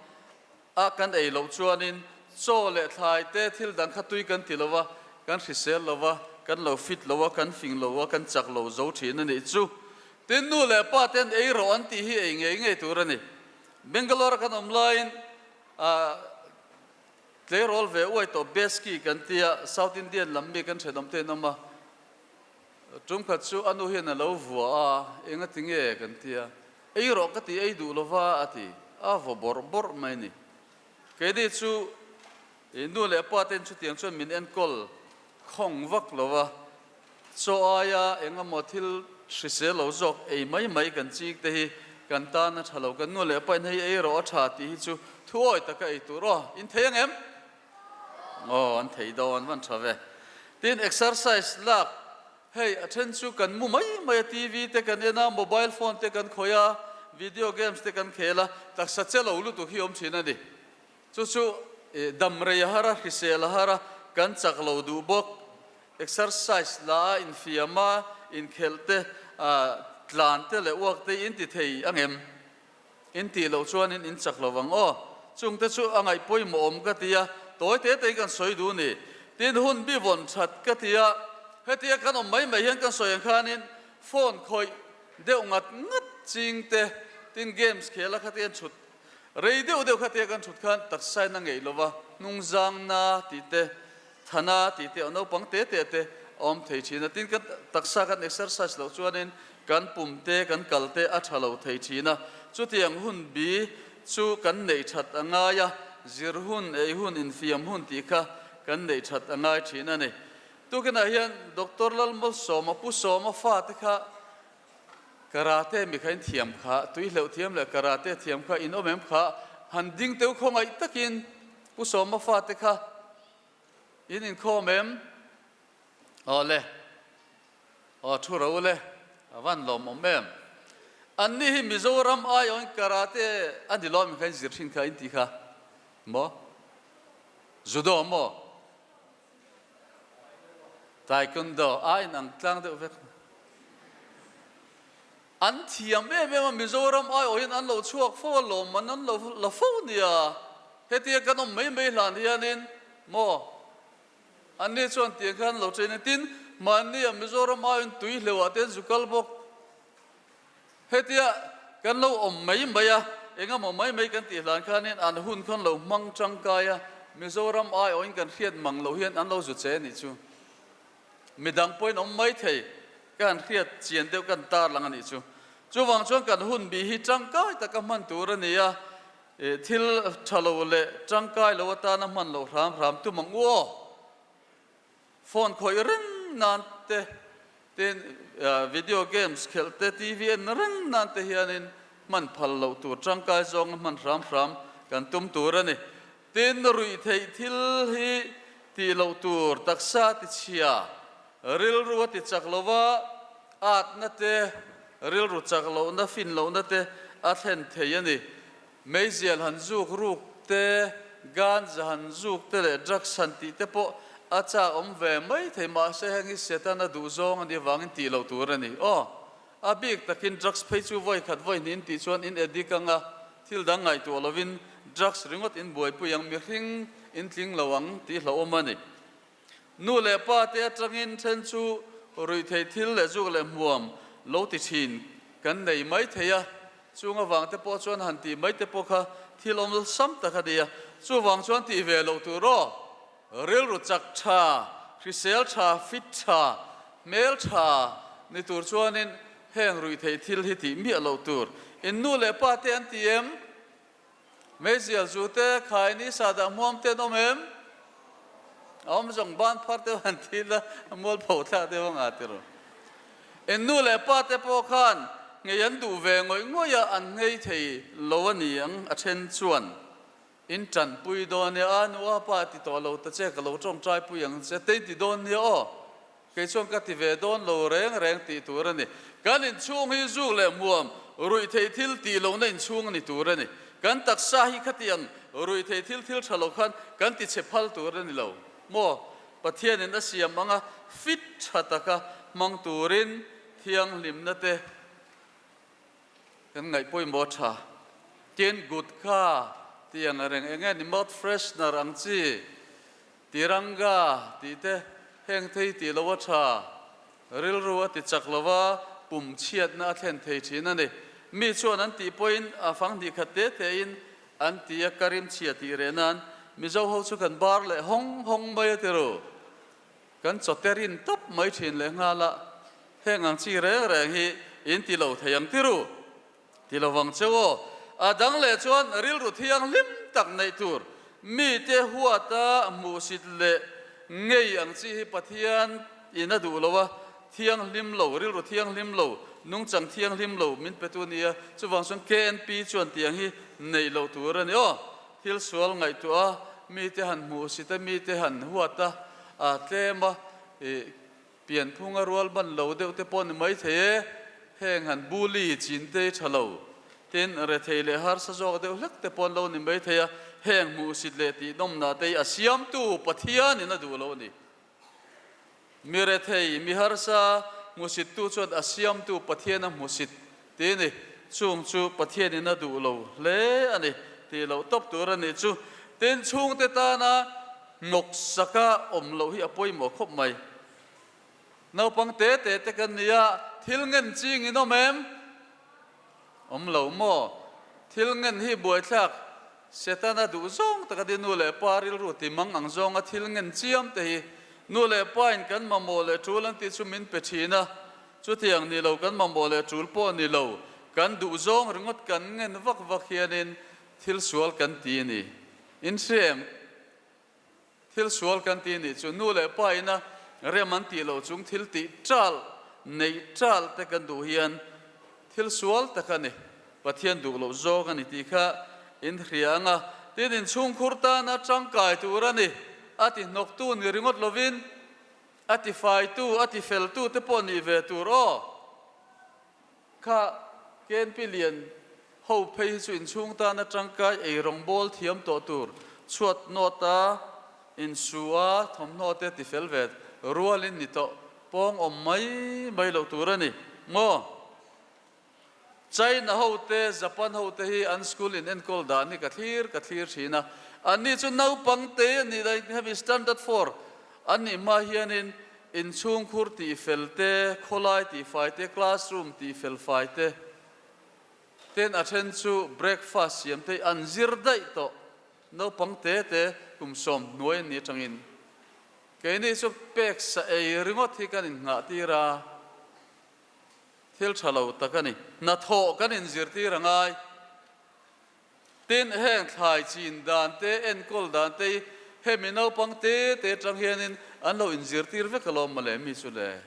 I: a kan ei loh chuanin chaw leh thlai te thil dang kha tui kan ti lo a, kan hrisel lo a, kan lo fit lo a, kan fing lo a, kan chak lo zo thin a nih chu. Tin nu leh pa ten ei rawh an tih hi ei ngei ngei tur a ni. Bangalore a kan awm laiin ah tleirawl ve uai tawh Beski kan tia South Indian lam mi kan thenawm te an awm a, tum khat chu a nu hian a lo vua a, enga ti nge kan tia, ei rawh ka ti ei duh lova a ti, a vaw bawrh bawrh mai a ni. Keini chu i nu leh pa ten chutiang chuan min enkawl khawng vak lo va, chaw aia engemaw thil hrisel lo zawk ei mai mai kan ching te hi kan tan a tha lo, kan nu leh pa in hei ei rawh a tha tih hi chu thuawi taka ei tur aw, in thei ang em? Aw an thei dawn van tha ve. Tin exercise lak hei a then chu kan mu mai mai a TV te kan en a, mobile phone te kan khawih a, video games te kan khel a, taksa che lo lutuk hi awm thin a ni. Chu chu dam rei a har a, hrisel a har a, kan chak lo duh bawk. Exercise la a infiam a, inkhelh te, tlan te leh uak te in ti thei ang em? In tih loh chuanin in chak lo vang aw. Chungte chu a ngaih pawimawh awm ka ti a, tawi te te kan sawi duh ni. Tin hun bi vawn that ka ti a, hetia kan awm mai mai hian kan sawi ang khanin phone khawih deuh ngat ngat ching te, tin games khel a khatia chhut Rei deuh deuh kha tia kan thut khan taksain a ngeih lova, hnungzangna tih te, thana tih te, naupang te te te a awm thei thin a. Tin, kan taksa kan exercise loh chuanin kan pum te, kan kal te a tha lo thei thin a. Chutiang hun bi chu kan neih that a ngai a, zir hun, ei hun, infiam hun tih kha kan neih that a ngai thin a ni. Tukinah hian Doctor Lalmalsawma, Pu Sawma fate kha Karate mi kha in thiam kha, tui hleuh thiam leh karate thiam kha in awm em kha, han ding teu khawngaih takin Pu Sawma fate kha in inkhawm em? Aw le, aw thu ro le, a van lawmawm em? Anni hi Mizoram aiawhin karate a ni lawm kha in zir thin kha in tih kha maw? Judo maw? Taekwondo a inang tlang deuh vek. An thiam em em a, Mizoram aiawhin an lo chhuak fo a, lawmman an lo la fo nia. Hetia kan awm mai mai hlan hianin maw anni chuan tiang khan an lo train a, tin mahnia Mizoram aiawhin tui hleuhah te an zu kal bawk. Hetia kan lo awm mai mai a, engemaw mai mai kan tih hlan khanin an hun khan lo hmang tangkai a, Mizoram aiawhin kan hriat mang loh hian an lo zu che anih chu. Midang pawhin awm mai thei ka han hriat chian deuh kan tarlang anih chu. Chuvang chuan kan hun bih hi tangkai taka hman tur a ni a, thil tha lo leh tangkai lo atana hman loh hram hram tum ang u aw. Phone khawih reng nan te, tin video games khelh te, TV en reng nan te hianin hman phal loh tur tangkai zawnga hman hram hram kan tum tur a ni. Tin, ruih theih thil hi tih loh tur taksa tichhia, rilru a ti chak lo va, atna te, rilru chak lohna, fin lohna te a thlen thei a ni. Meizial han zuk ruk te, ganja han zuk te leh drugs han tih te pawh a chak awm ve mai thei mahse heng hi Satan a duh zawng a nih avangin tih loh tur a ni. Aw, a bik takin drugs phei chu vawi khat vawi hnih in tih chuan in addict anga thil dang ngaihtuah lovin drugs ringawt in buaipui ang mihring in tling lo ang tih hlauhawm a ni. Nu leh pa te atangin then chu. Ruihtheih thil leh zuk leh hmuam lo ti thin kan nei mai thei a, chung avang te pawh chuan han tih mai te pawh kha thil awmsam tak a ni a, chuvang chuan tih ve loh tur aw. Rilru chak tha, hrisel tha, fit tha, hmel tha ni tur chuanin heng ruihtheih thil hi tih miah loh tur. In nu leh pa te an ti em? Meizial zu te, khai ni sa dah hmuam te an awm em? A awm zawng ban phar deuh han ti la, mual pho thlak deuh anga ti rawh. In nu leh pa te pawh khan ngei an duh ve ngawih ngawih a, an nghei thei lo a ni ang a then chuan. In tanpui dawn nia, a nu a pa ti tawh lo ta che, ka lo tawngtai pui ang che, te in ti dawn nia aw. Kei chuan ka ti ve dawn lo reng reng tih tur a ni. Kan inchhung hi zuk leh hmuam ruihtheih thil tih lohna inchhung a ni tur a ni. Kan taksa hi khatiang ruihtheih thil thil tha lo khan kan ti chhe phal tur a ni lo maw? Pathianin a siam anga fit tha taka hmang turin thianghlimna te kan ngaih pawimawh tha. Tin, gutka tiang a reng eng nge ni mouth freshener ang chi Tiranga tih te heng thei tih lo a tha, rilru a ti chak lo a, pum chhiatna a thlen thei thin a ni. Mi chuan an tih pawhin a fang hnih khat te te in an ti a, ka rim chhia tih reh nan Mizo ho chu kan bar leh hawng hawng mai a ti ru. Kan chawte rin tawp mai thin leh nghal a, heng ang chi reng reng hi in ti lo thei ang ti ru. Ti lo vang cheu aw. A dang leh chuan rilru thianghlim tak neih tur, mite huata hmuhsit leh ngei ang chi hi Pathian in a duh lo a, thianghlim lo, rilru thianghlim lo, nungchang thianghlim lo min petu a ni a, chuvang chuan KNP chuan tiang hi neih loh tur a ni aw. Thil sual ngaihtuah a, mite han hmuhsit a, mite han huat a, a tlem a, ih. Pianphunga rual ban lo deuh te pawh ni mai thei e, heng han bully chin te hi tha lo. Tin, rethei leh harsa zawk deuh hlek te pawh an lo ni mai thei a, heng hmuhsit leh tihnawmnah te hi a siamtu Pathianin a duh lo a ni. Mi rethei, mi harsa hmuhsittu chuan a siamtu Pathian a hmuhsit ti a ni. Chung chu Pathianin a duh lo hle a ni tih loh tawp tur a nih chu. Tin, chhungte tana Hnawksaka awm loh hi a pawimawh khawp mai. Naupang te te te kan ni a, thil ngen ching in awm em? Awm lo maw? Thil ngen hi buaithlak Setana duh zawng taka di nu leh pa rilru ti mang ang zawnga thil ngen chiam te hi nu leh pa in kan mamawh leh tul an tih chu min pe thin a, chutiang ni lo kan mamawh leh tul pawh ni lo, kan duh zawng ringawt kan ngen vak vak hianin thil sual kan ti a ni. In hria em? Thil sual kan ti nih chu nu leh pa ina rem an tih loh chung thil tih ṭal, neih ṭal te kan duh hian thil sual tak a ni, Pathian duh loh zawk a ni tih kha in hria ang a, tin inchhungkhur tana ṭangkai tur a ni, a ti hnawktu ni ringawt lovin a ti faitu, a ti feltu te pawh nih ve tur aw. Kha KNP lian ho phei hi chu inchhung tana tangkai ei rawngbawl thiam tawh tur chhuat nawt a, insu a, thawmhnaw te ti fel ve rualin ni tawh pawng awm mai mai loh tur a ni maw? China ho te, Japan ho te hi an school in enkawl dan hi ka thlir ka thlir thin a, anni chu naupang te an nih lai hemi standard four an nih hma hianin Inchhungkhur tih fel te, khawlai tih fai te, classroom tih fel fai te, ten a then chu breakfast siam te an zir daih tawh. Naupang te te kum 90 an ni atangin keini chu pek sa ei ringawt hi kan innghah tir a, thil tha lo tak a ni. Hnathawh kan inzirtir a ngai. Tin, heng thlai chin dan te, enkawl dan te hi hemi naupang te te atang hianin an lo inzirtir vek alawm mawle mi chu le.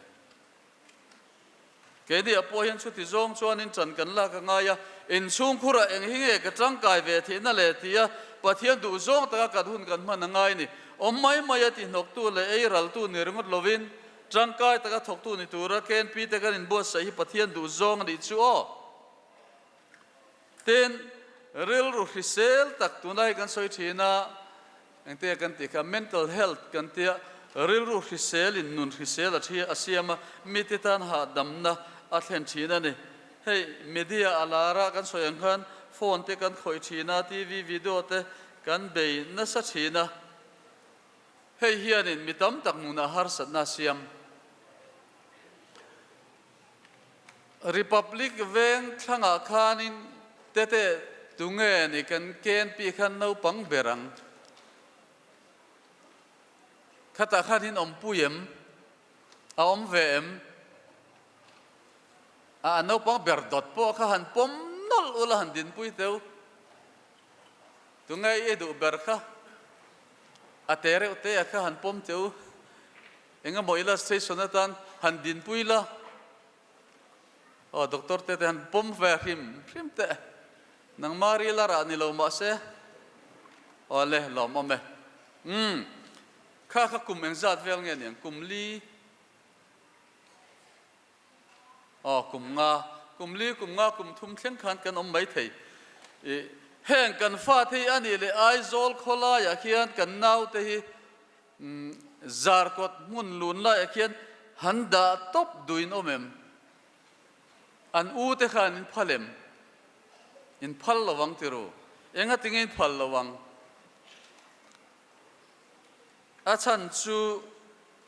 I: Keini-ah pawh hian chuti zawng chuanin ṭan kan lak a ngai a, inchhungkhurah eng hi nge ka ṭangkai ve theihna le tia Pathian duh zawng taka kan hun kan hman a ngai ni. Awm mai mai a tihnawktu leh ei raltu ni ringawt lovin ṭangkai taka thawktu ni tura KNP te kan inbuatsaih hi Pathian duh zawng a nih chu aw. Tin, rilru hrisel tak tunlai kan sawi thin a, engte kan tih kha mental health kan tia, rilru hriselin nun hrisel a thi a siam a, mite tan hahdamna a thlen thin a ni. Hei media a lar a kan sawi ang khan phone te kan khawih thin a, TV video te kan bei nasa thin a, hei hianin mi tam tak nunah harsatna a siam. Republic veng thlangah khanin tete tunge ni kan KNP khan naupang ber ang. Khatah khan in awmpui em? A awm ve em? A naupang ber dawt pawh kha han pawm nawlh ula han dinpui teu. Tunge i duh ber kha? A te reuh te a kha han pawm teu. Engemaw illustration atan han dinpui la. Aw doctor te te han pawm ve hrim hrim teh. Nangmah ril a rah ni lo mahse. Aw le lawmawm e. Umm. Kha kha kum engzat vel nge niang? Kum li. Aw kum nga. Kum li, kum nga, kum thum thleng khan kan awm mai thei. Ih heng kan fate hi a nih leh Aizawl khawlaiah khian kan naute hi Zarkawt hmun lun laiah khian han dah tawp duhin awm em? An u te khan in phal em? In phal lo ang ti ru. Enga tinge in phal lo ang? A chhan chu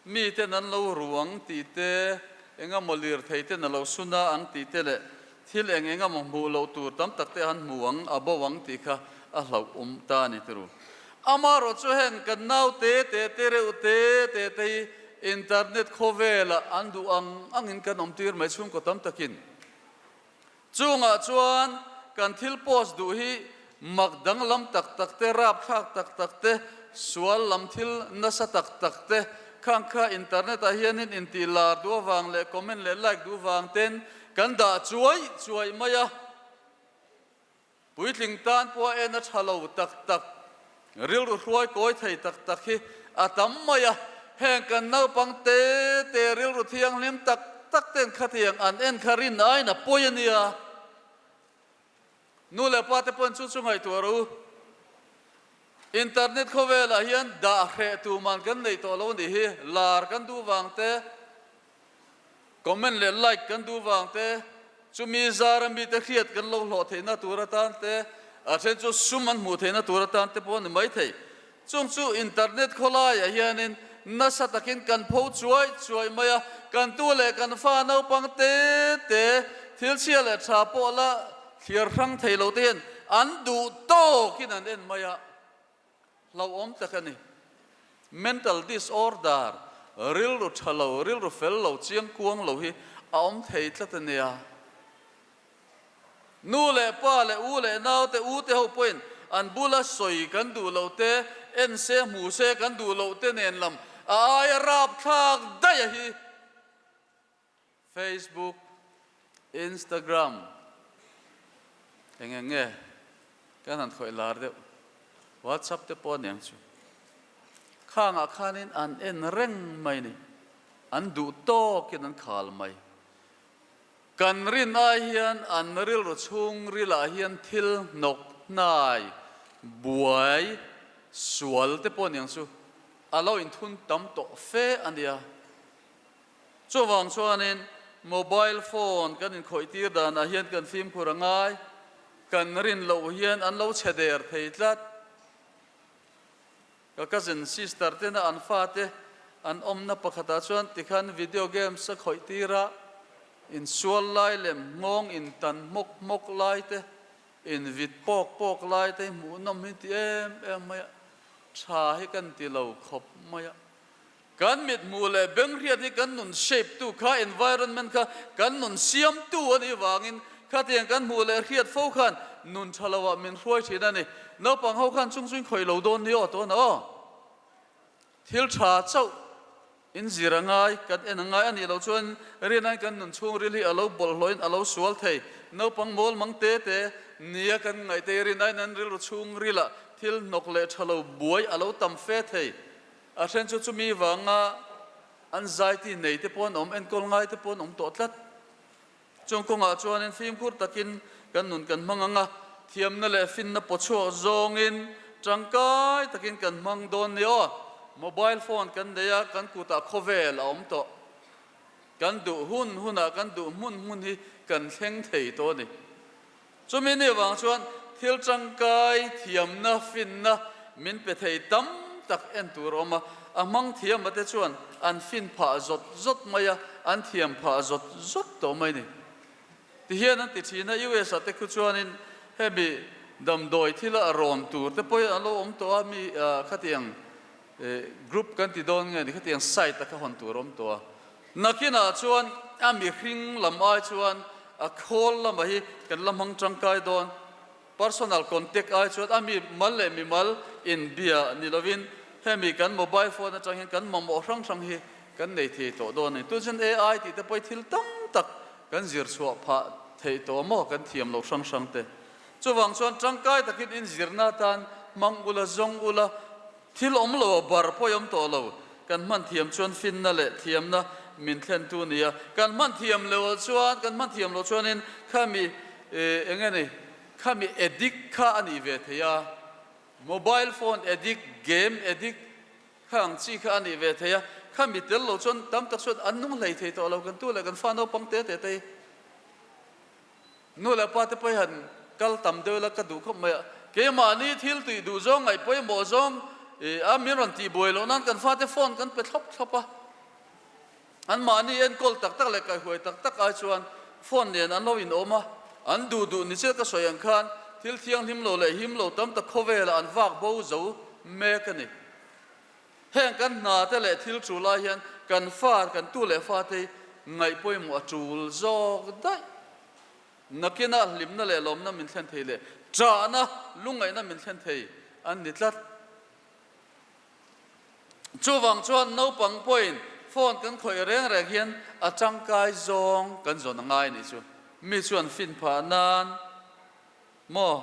I: miten an lo ruang tih te, engemaw lirthei ten a lo suna ang tih te leh thil eng engemaw hmuh loh tur tam tak te han hmu ang, a bo ang tih kha a hlauh awm ta a ni ti ru. Amaherawh chu heng kan nau te te te reuh te te te hi internet khawvelah an duh ang angin kan awm tir mai chhungkaw tam takin. Chungah chuan kan thil post duh hi mak danglam tak tak te, rapthlak tak tak te, sual lam thil nasa tak tak te, khang kha internet ah hianin intih lar duh avang leh comment leh like duh vang ten kan dah chuai chuai mai a. Puitling tan pawh a en a tha lo tak tak, rilru hruai kawi thei tak tak hi a tam mai a. Heng kan naupang te te rilru thianghlim tak tak ten khatiang an en kha rin aiin a pawi a nia. Nu leh pa te pawhin chu chu ngaihtuah rawh u. Internet khawvelah hian dah hreh tu man kan neih tawh lo nih hi, lar kan duh vang te, Comment leh like kan duh vang te, chumi zara mite hriat kan lo hlawh theihna tur atan te, a then chu sum an hmuh theihna tur atan te pawh a ni maithei. Chung chu internet khawlaiah hianin nasa takin kan pho chuai chuai mai a, kan tu leh kan fa naupang te te thil chhia leh tha pawh la thliar hrang thei lo te hian an duh tawkin an en mai a. Hlauhawm tak a ni. Mental disorder, rilru tha lo, rilru fel lo, chiang kuang lo hi a awm thei tlat a nia. Nu leh pa leh u leh nau te, u te ho pawhin an bula sawi kan duh loh te, en se hmu se kan duh loh te nen lam a aia rapthlak daih a hi. Facebook, Instagram, eng eng nge kan han khawih lar deuh, WhatsApp te pawh aniang chu. Khangah khanin an en reng mai ni, an duh tawkin an khal mai. Kan rin ai hian an rilru chhungrilah hian thil hnawk hnai, buai, sual te pawh aniang chu a lo inthun tam tawh fe a nia. Chuvang chuanin mobile phone kan inkhawih tir danah hian kan fimkhur a ngai, kan rin loh hian an lo chhe der thei tlat. Ka cousin sister tena an fate an awmna pakhatah chuan tikhan video games a khawih tir a, insual lai lem nghawng intan hmawk hmawk lai te, invit pawk pawk lai te hi hmuhnawm hi ti em em mai a, tha hi kan ti lo khawp mai a. Kan mithmuh leh benghriat hi kan nun shape tu kha, environment kha kan nun siam tu a nih vangin khatiang kan hmuh leh hriat fo khan nun tha lo ah min hruai thin a ni. Naupang ho khan chung chu in khawih lo dawn ni aw tawna aw. Thil tha chauh in zir a ngai, kan en a ngai a nih loh chuan rinaiin kan nun chhungril hi a lo bawlhhlawhin a lo sual thei. Naupang mawl mang te te nia kan ngaihte rinaiin an rilru chhungril ah thil hnawk leh tha lo buai a lo tam fe thei. A then chu chumi vanga an zaiti nei te pawh an awm, enkawl ngai te pawh an awm tawh tlat. Chung kawngah chuanin fimkhur takin kan nun kan hmang ang a, thiamna leh finna pawchhuak zawngin tangkai takin kan hmang dawn ni aw. Mobile phone kan nei a, kan kutah khawvel a awm tawh. Kan duh hun hunah kan duh hmun hmun hi kan thleng thei tawh a ni. Chumi ni avang chuan thil tangkai thiamna finna min pe thei tam tak en tur a awm a, a hmang thiama te chuan an fin phah zawt zawt mai a, an thiam phah zawt zawt tawh mai ni. Ti hian an ti thin a, US ah te khu chuanin hemi damdawi thila a rawn tur te pawhin an lo awm tawh a, mi khatiang group kan ti dawn nge ni khatiang site a kha hawn tur a awm tawh a. Nakinah chuan a mihring lam ai chuan a khawl lamah hi kan la hmang tangkai dawn. Personal contact ai chuan a mi mal leh mimal inbia ni lovin hemi kan mobile phone atang hian kan mamawh hrang hrang hi kan nei thei tawh dawn a ni. Tun chuan AI tih te pawh hi thil tam tak kan zir chhuah phah theih tawh maw kan thiam loh hrang hrang te. Chuvang chuan tangkai takin inzirna atan hmang ula zawng ula Thil awm lo a bar pawh i awm tawh lo. Kan hman thiam chuan finna leh thiamna min thlentu a ni a. Kan hman thiam lo chuan, kan hman thiam loh chuanin khami eng nge ni, khami addict kha a nih ve thei a. Mobile phone addict, game addict kha ang chi kha a nih ve thei a. Khami tel lo chuan tam tak chuan an nung hlei thei tawh lo. Kan tu leh kan fa naupang te te te hi. Nu leh pa te pawh hian kal tam deuh ila ka duh khawp mai a, keimahni thil tih duh zawng ngaih pawimawh zawng a min rawn tih buai loh nan kan fate phone kan pe thlawp thlawp a, anmahni enkawl tak tak leh kaihhuai tak tak ai chuan phone nen an lo inawm a, an duh duh ni chiah ka sawi ang khan thil thianghlim lo leh him lo tam tak khawvelah an vak bo zo mek a ni. Heng kan hna te leh thil tul lai hian kan fa, kan tu leh fate hi ngaih pawimawh a tul zawk daih. Nakinah hlimna leh lawmna min thlen thei leh ṭahna, lungngaihna min thlen thei an ni tlat. Chuvang chuan naupang pawhin phone kan khawih reng reng hian a tangkai zawng kan zawn a ngai a nih chu. Mi chuan fin phah nan. Maw?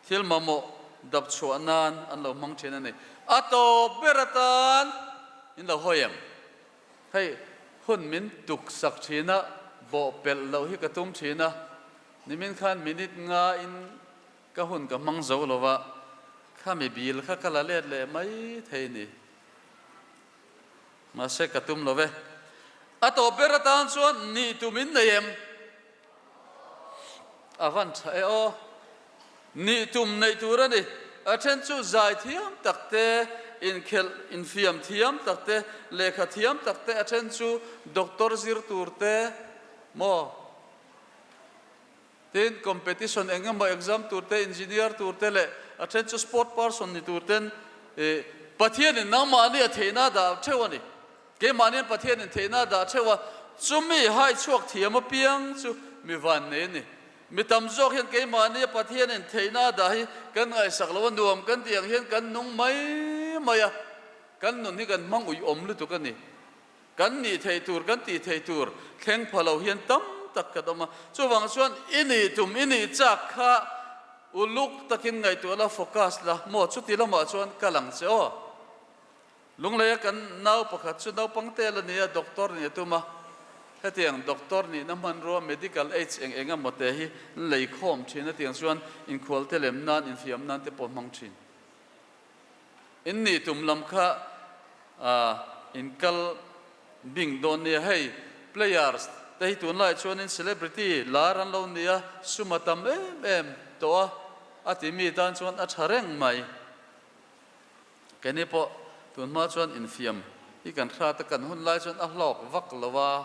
I: Thil mamawh dap chhuah nan an lo hmang thin a ni. A tawp ber atan in lo hawi em? Hei hun min tuk sak thin a, bawh pelh loh hi ka tum thin a, nimin khan minute nga in ka hun ka hmang zo lo va, khami bil kha ka la let leh mai thei ni. Mahse ka tum lo ve. A tawp ber atan chuan nih tum in nei em? A van tha e aw. Nih tum neih tur a ni. A then chu zai thiam tak te, inkhelh infiam thiam tak te, lehkha thiam tak te, a then chu doctor zir tur te maw? Tin, competition eng emaw exam tur te, engineer tur te leh a then chu sport person ni tur ten Pathianin nangmahni a theihna a dah theuh a ni. Keimahnian Pathianin theihna a dah theuh a, chumi hai chhuak thiam apiang chu mi van nei a ni. Mi tam zawk hian keimahnia Pathianin theihna a dah hi kan ngaihsak lo a, nuam kan tih ang hian kan nung mai mai a, kan nun hi kan hmang uiawm lutuk a ni. Kan nih theih tur, kan tih theih tur thleng pha lo hian tam tak kan awm a. Chuvang chuan i nih tum, i nih chak kha uluk takin ngaihtuah la, focus la, maw chuti lamah chuan kal ang che aw. Lungleia kan nau pakhat chu naupang tel a ni a, doctor nih a tum a. Hetiang doctor nihna hmanrua medical aids eng eng emaw te hi an lei khawm thin a, tiang chuan inkhual te lem nan, infiam nan te pawh hmang thin. In nih tum lam kha in kal bing dawn nia, hei players te hi tunlaiah chuanin celebrity lar an lo ni a, sum a tam em em tawh a, a ti mi tan chuan a tha reng mai. Keini pawh tun hma chuan infiam hi kan hrat a, kan hun lai chuan a hlawk vak lo a,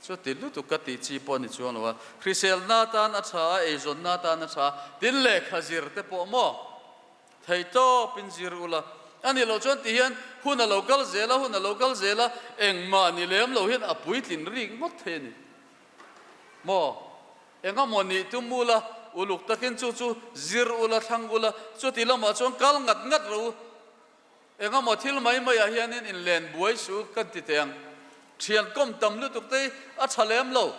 I: chuti lutuk ka tih chi pawh a ni chuang lo a, hriselna atan a tha a, eizawnna atan a tha a, tin lehkha zir te pawh maw theihtawp in zir ula a nih loh chuan ti hian hun a lo kal zel a, hun a lo kal zel a, engmah ni lem lo hian a puitlin rik ngawt thei a ni maw? Engemaw nih tum ula, uluk takin chu chu zir ula, thlang ula, chuti lamah chuan kal ngat ngat rawh u. Engemaw thil mai maiah hianin inlen buai suh u kan ti teh ang. Thian kawm tam lutuk te hi a tha lem lo.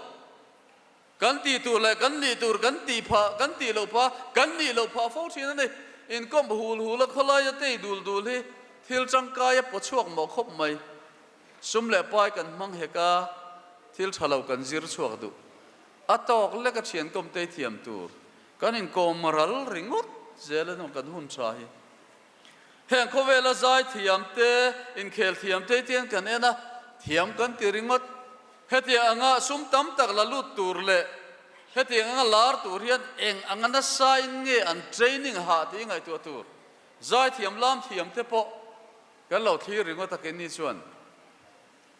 I: Kan tih tur leh kan nih tur kan tih phah, kan tih loh phah, kan nih loh phah fo thin a ni. Inkawm hul hul a khawlaia tei dul dul hi thil tangkai a paw chhuak mawh khawp mai. Sum leh pai kan hmang hek a, thil tha lo kan zir chhuak duh. A tawk lek a thian kawmtei thiam tur kan inkawm ral ringawt zel a nuam kan hun tha hi. Heng khawvela zai thiam te, inkhel thiam te tian kan en a, thiam kan ti ringawt. Hetiang anga sum tam tak la lut tur leh hetiang anga lar tur hian eng anga nasa in nge an training hah tih ngaihtuah tur. Zai thiam lam thiam te pawh kan lo thlir ringawt a keini chuan.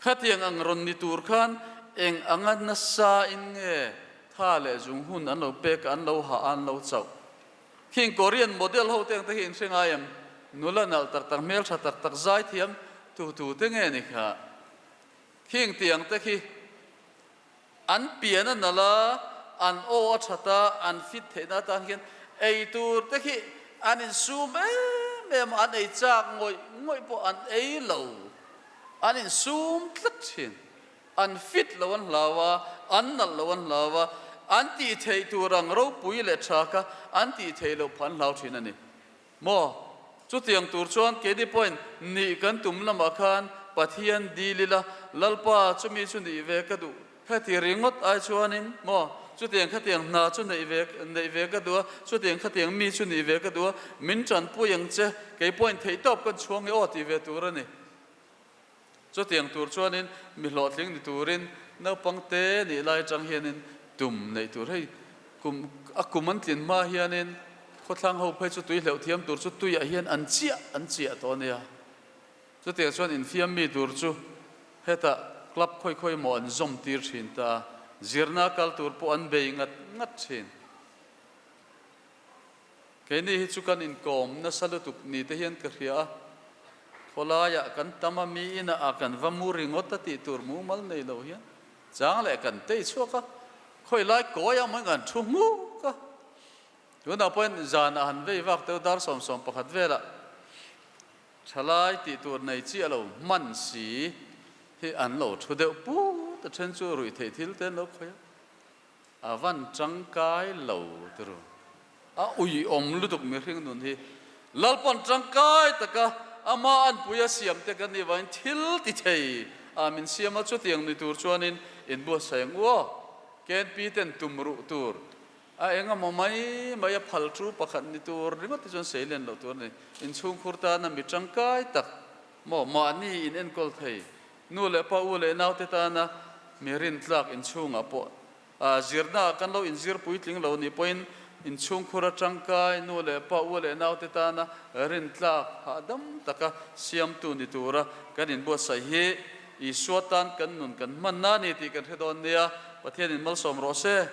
I: Khatiang ang rawn ni tur khan eng anga nasa in nge? Thla leh zung hun an lo pek a, an lo hah a, an lo chauh. Khing Korean model ho te ang te hi in hre ngai em? Nula nalh tak tak, hmeltha tak tak, zaithiam tu tu te nge ni kha? Khing tih ang te khi an pian a nalh a, an aw a that a, an fit theihna atan hian ei tur te khi an insum em em a, an ei chak ngawih ngawih pawh an ei lo, an insum tlat thin. An fit lo an hlau a, an nalh lo an hlau a, an tih theih tur ang ropui leh tha kha an tih theih loh phah an hlau thin a ni. Maw? Chutiang tur chuan keini pawhin nih kan tum lamah khan Pathian dil ila, Lalpa chumi chu nih ve ka duh khati ringawt ai chuanin maw? Chutiang khatiang hna chu neih ve neih ve ka duh a, chutiang khatiang mi chu nih ve ka duh a, min tanpui ang che, kei pawhin theihtawp kan chhuang e aw tih ve tur a ni. Chutiang tur chuanin mi hlawhtling ni turin naupang te nih lai atang hianin tum neih tur hei kum a kum an tlin hma hianin khawthlang ho phei chu tui hleuh thiam tur chu tuiah hian an chiah an chiah tawh a nia. Chutiang chuan infiam mi tur chu hetah club khawi khawi maw an zawm tir thin ta a, zirna kal tur pawh an bei ngat ngat thin. Keini hi chu kan inkawm nasa lutuk ni te hian ka hria a, khawlaiah kan tam a, mi inah a kan va mu ringawt a tih tur mumal nei lo hian chang leh kan tei chhuak a, khawi lai kawi ang maiin kan thu hmuk a. Tunah pawhin zanah han vei vak teuh dar 11 velah thalai tih tur nei chiah lo hman si hi an lo thu deuh put a, then chu ruih theih thil te an lo khawih a. A van tangkai lo turu. A uiawm lutuk mihring nun hi. Lalpan tangkai taka ama anpui a siam te kan nih vangin thil ti thei a min siam a, chutiang ni tur chuanin inbuatsaih ang u aw. KNP ten tum ruh tur a eng emaw mai mai a phal thu pakhat ni tur ringawt te chuan seilen loh tur a ni. Inchhungkhur tana mi tangkai tak maw mahni in enkawl thei Nu leh pa, u leh naute tana mi rintlak inchhungah pawh zirnaah kan lo inzir puitling lo nih pawhin inchhungkhur atangkai nu leh pa, u leh naute tana rintlak hahdam taka siamtu ni tura kan inbuatsaih hi Isua tan kan nun kan hmanna a ni tih kan hre dawn nia. Pathianin malsawm rawh se.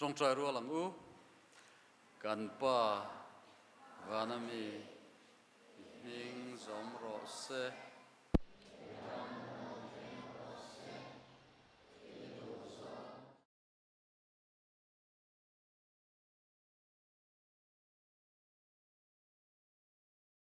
I: Tawngtai rual ang u. Kan Pa, Vana mi, i hming zawm rawh se.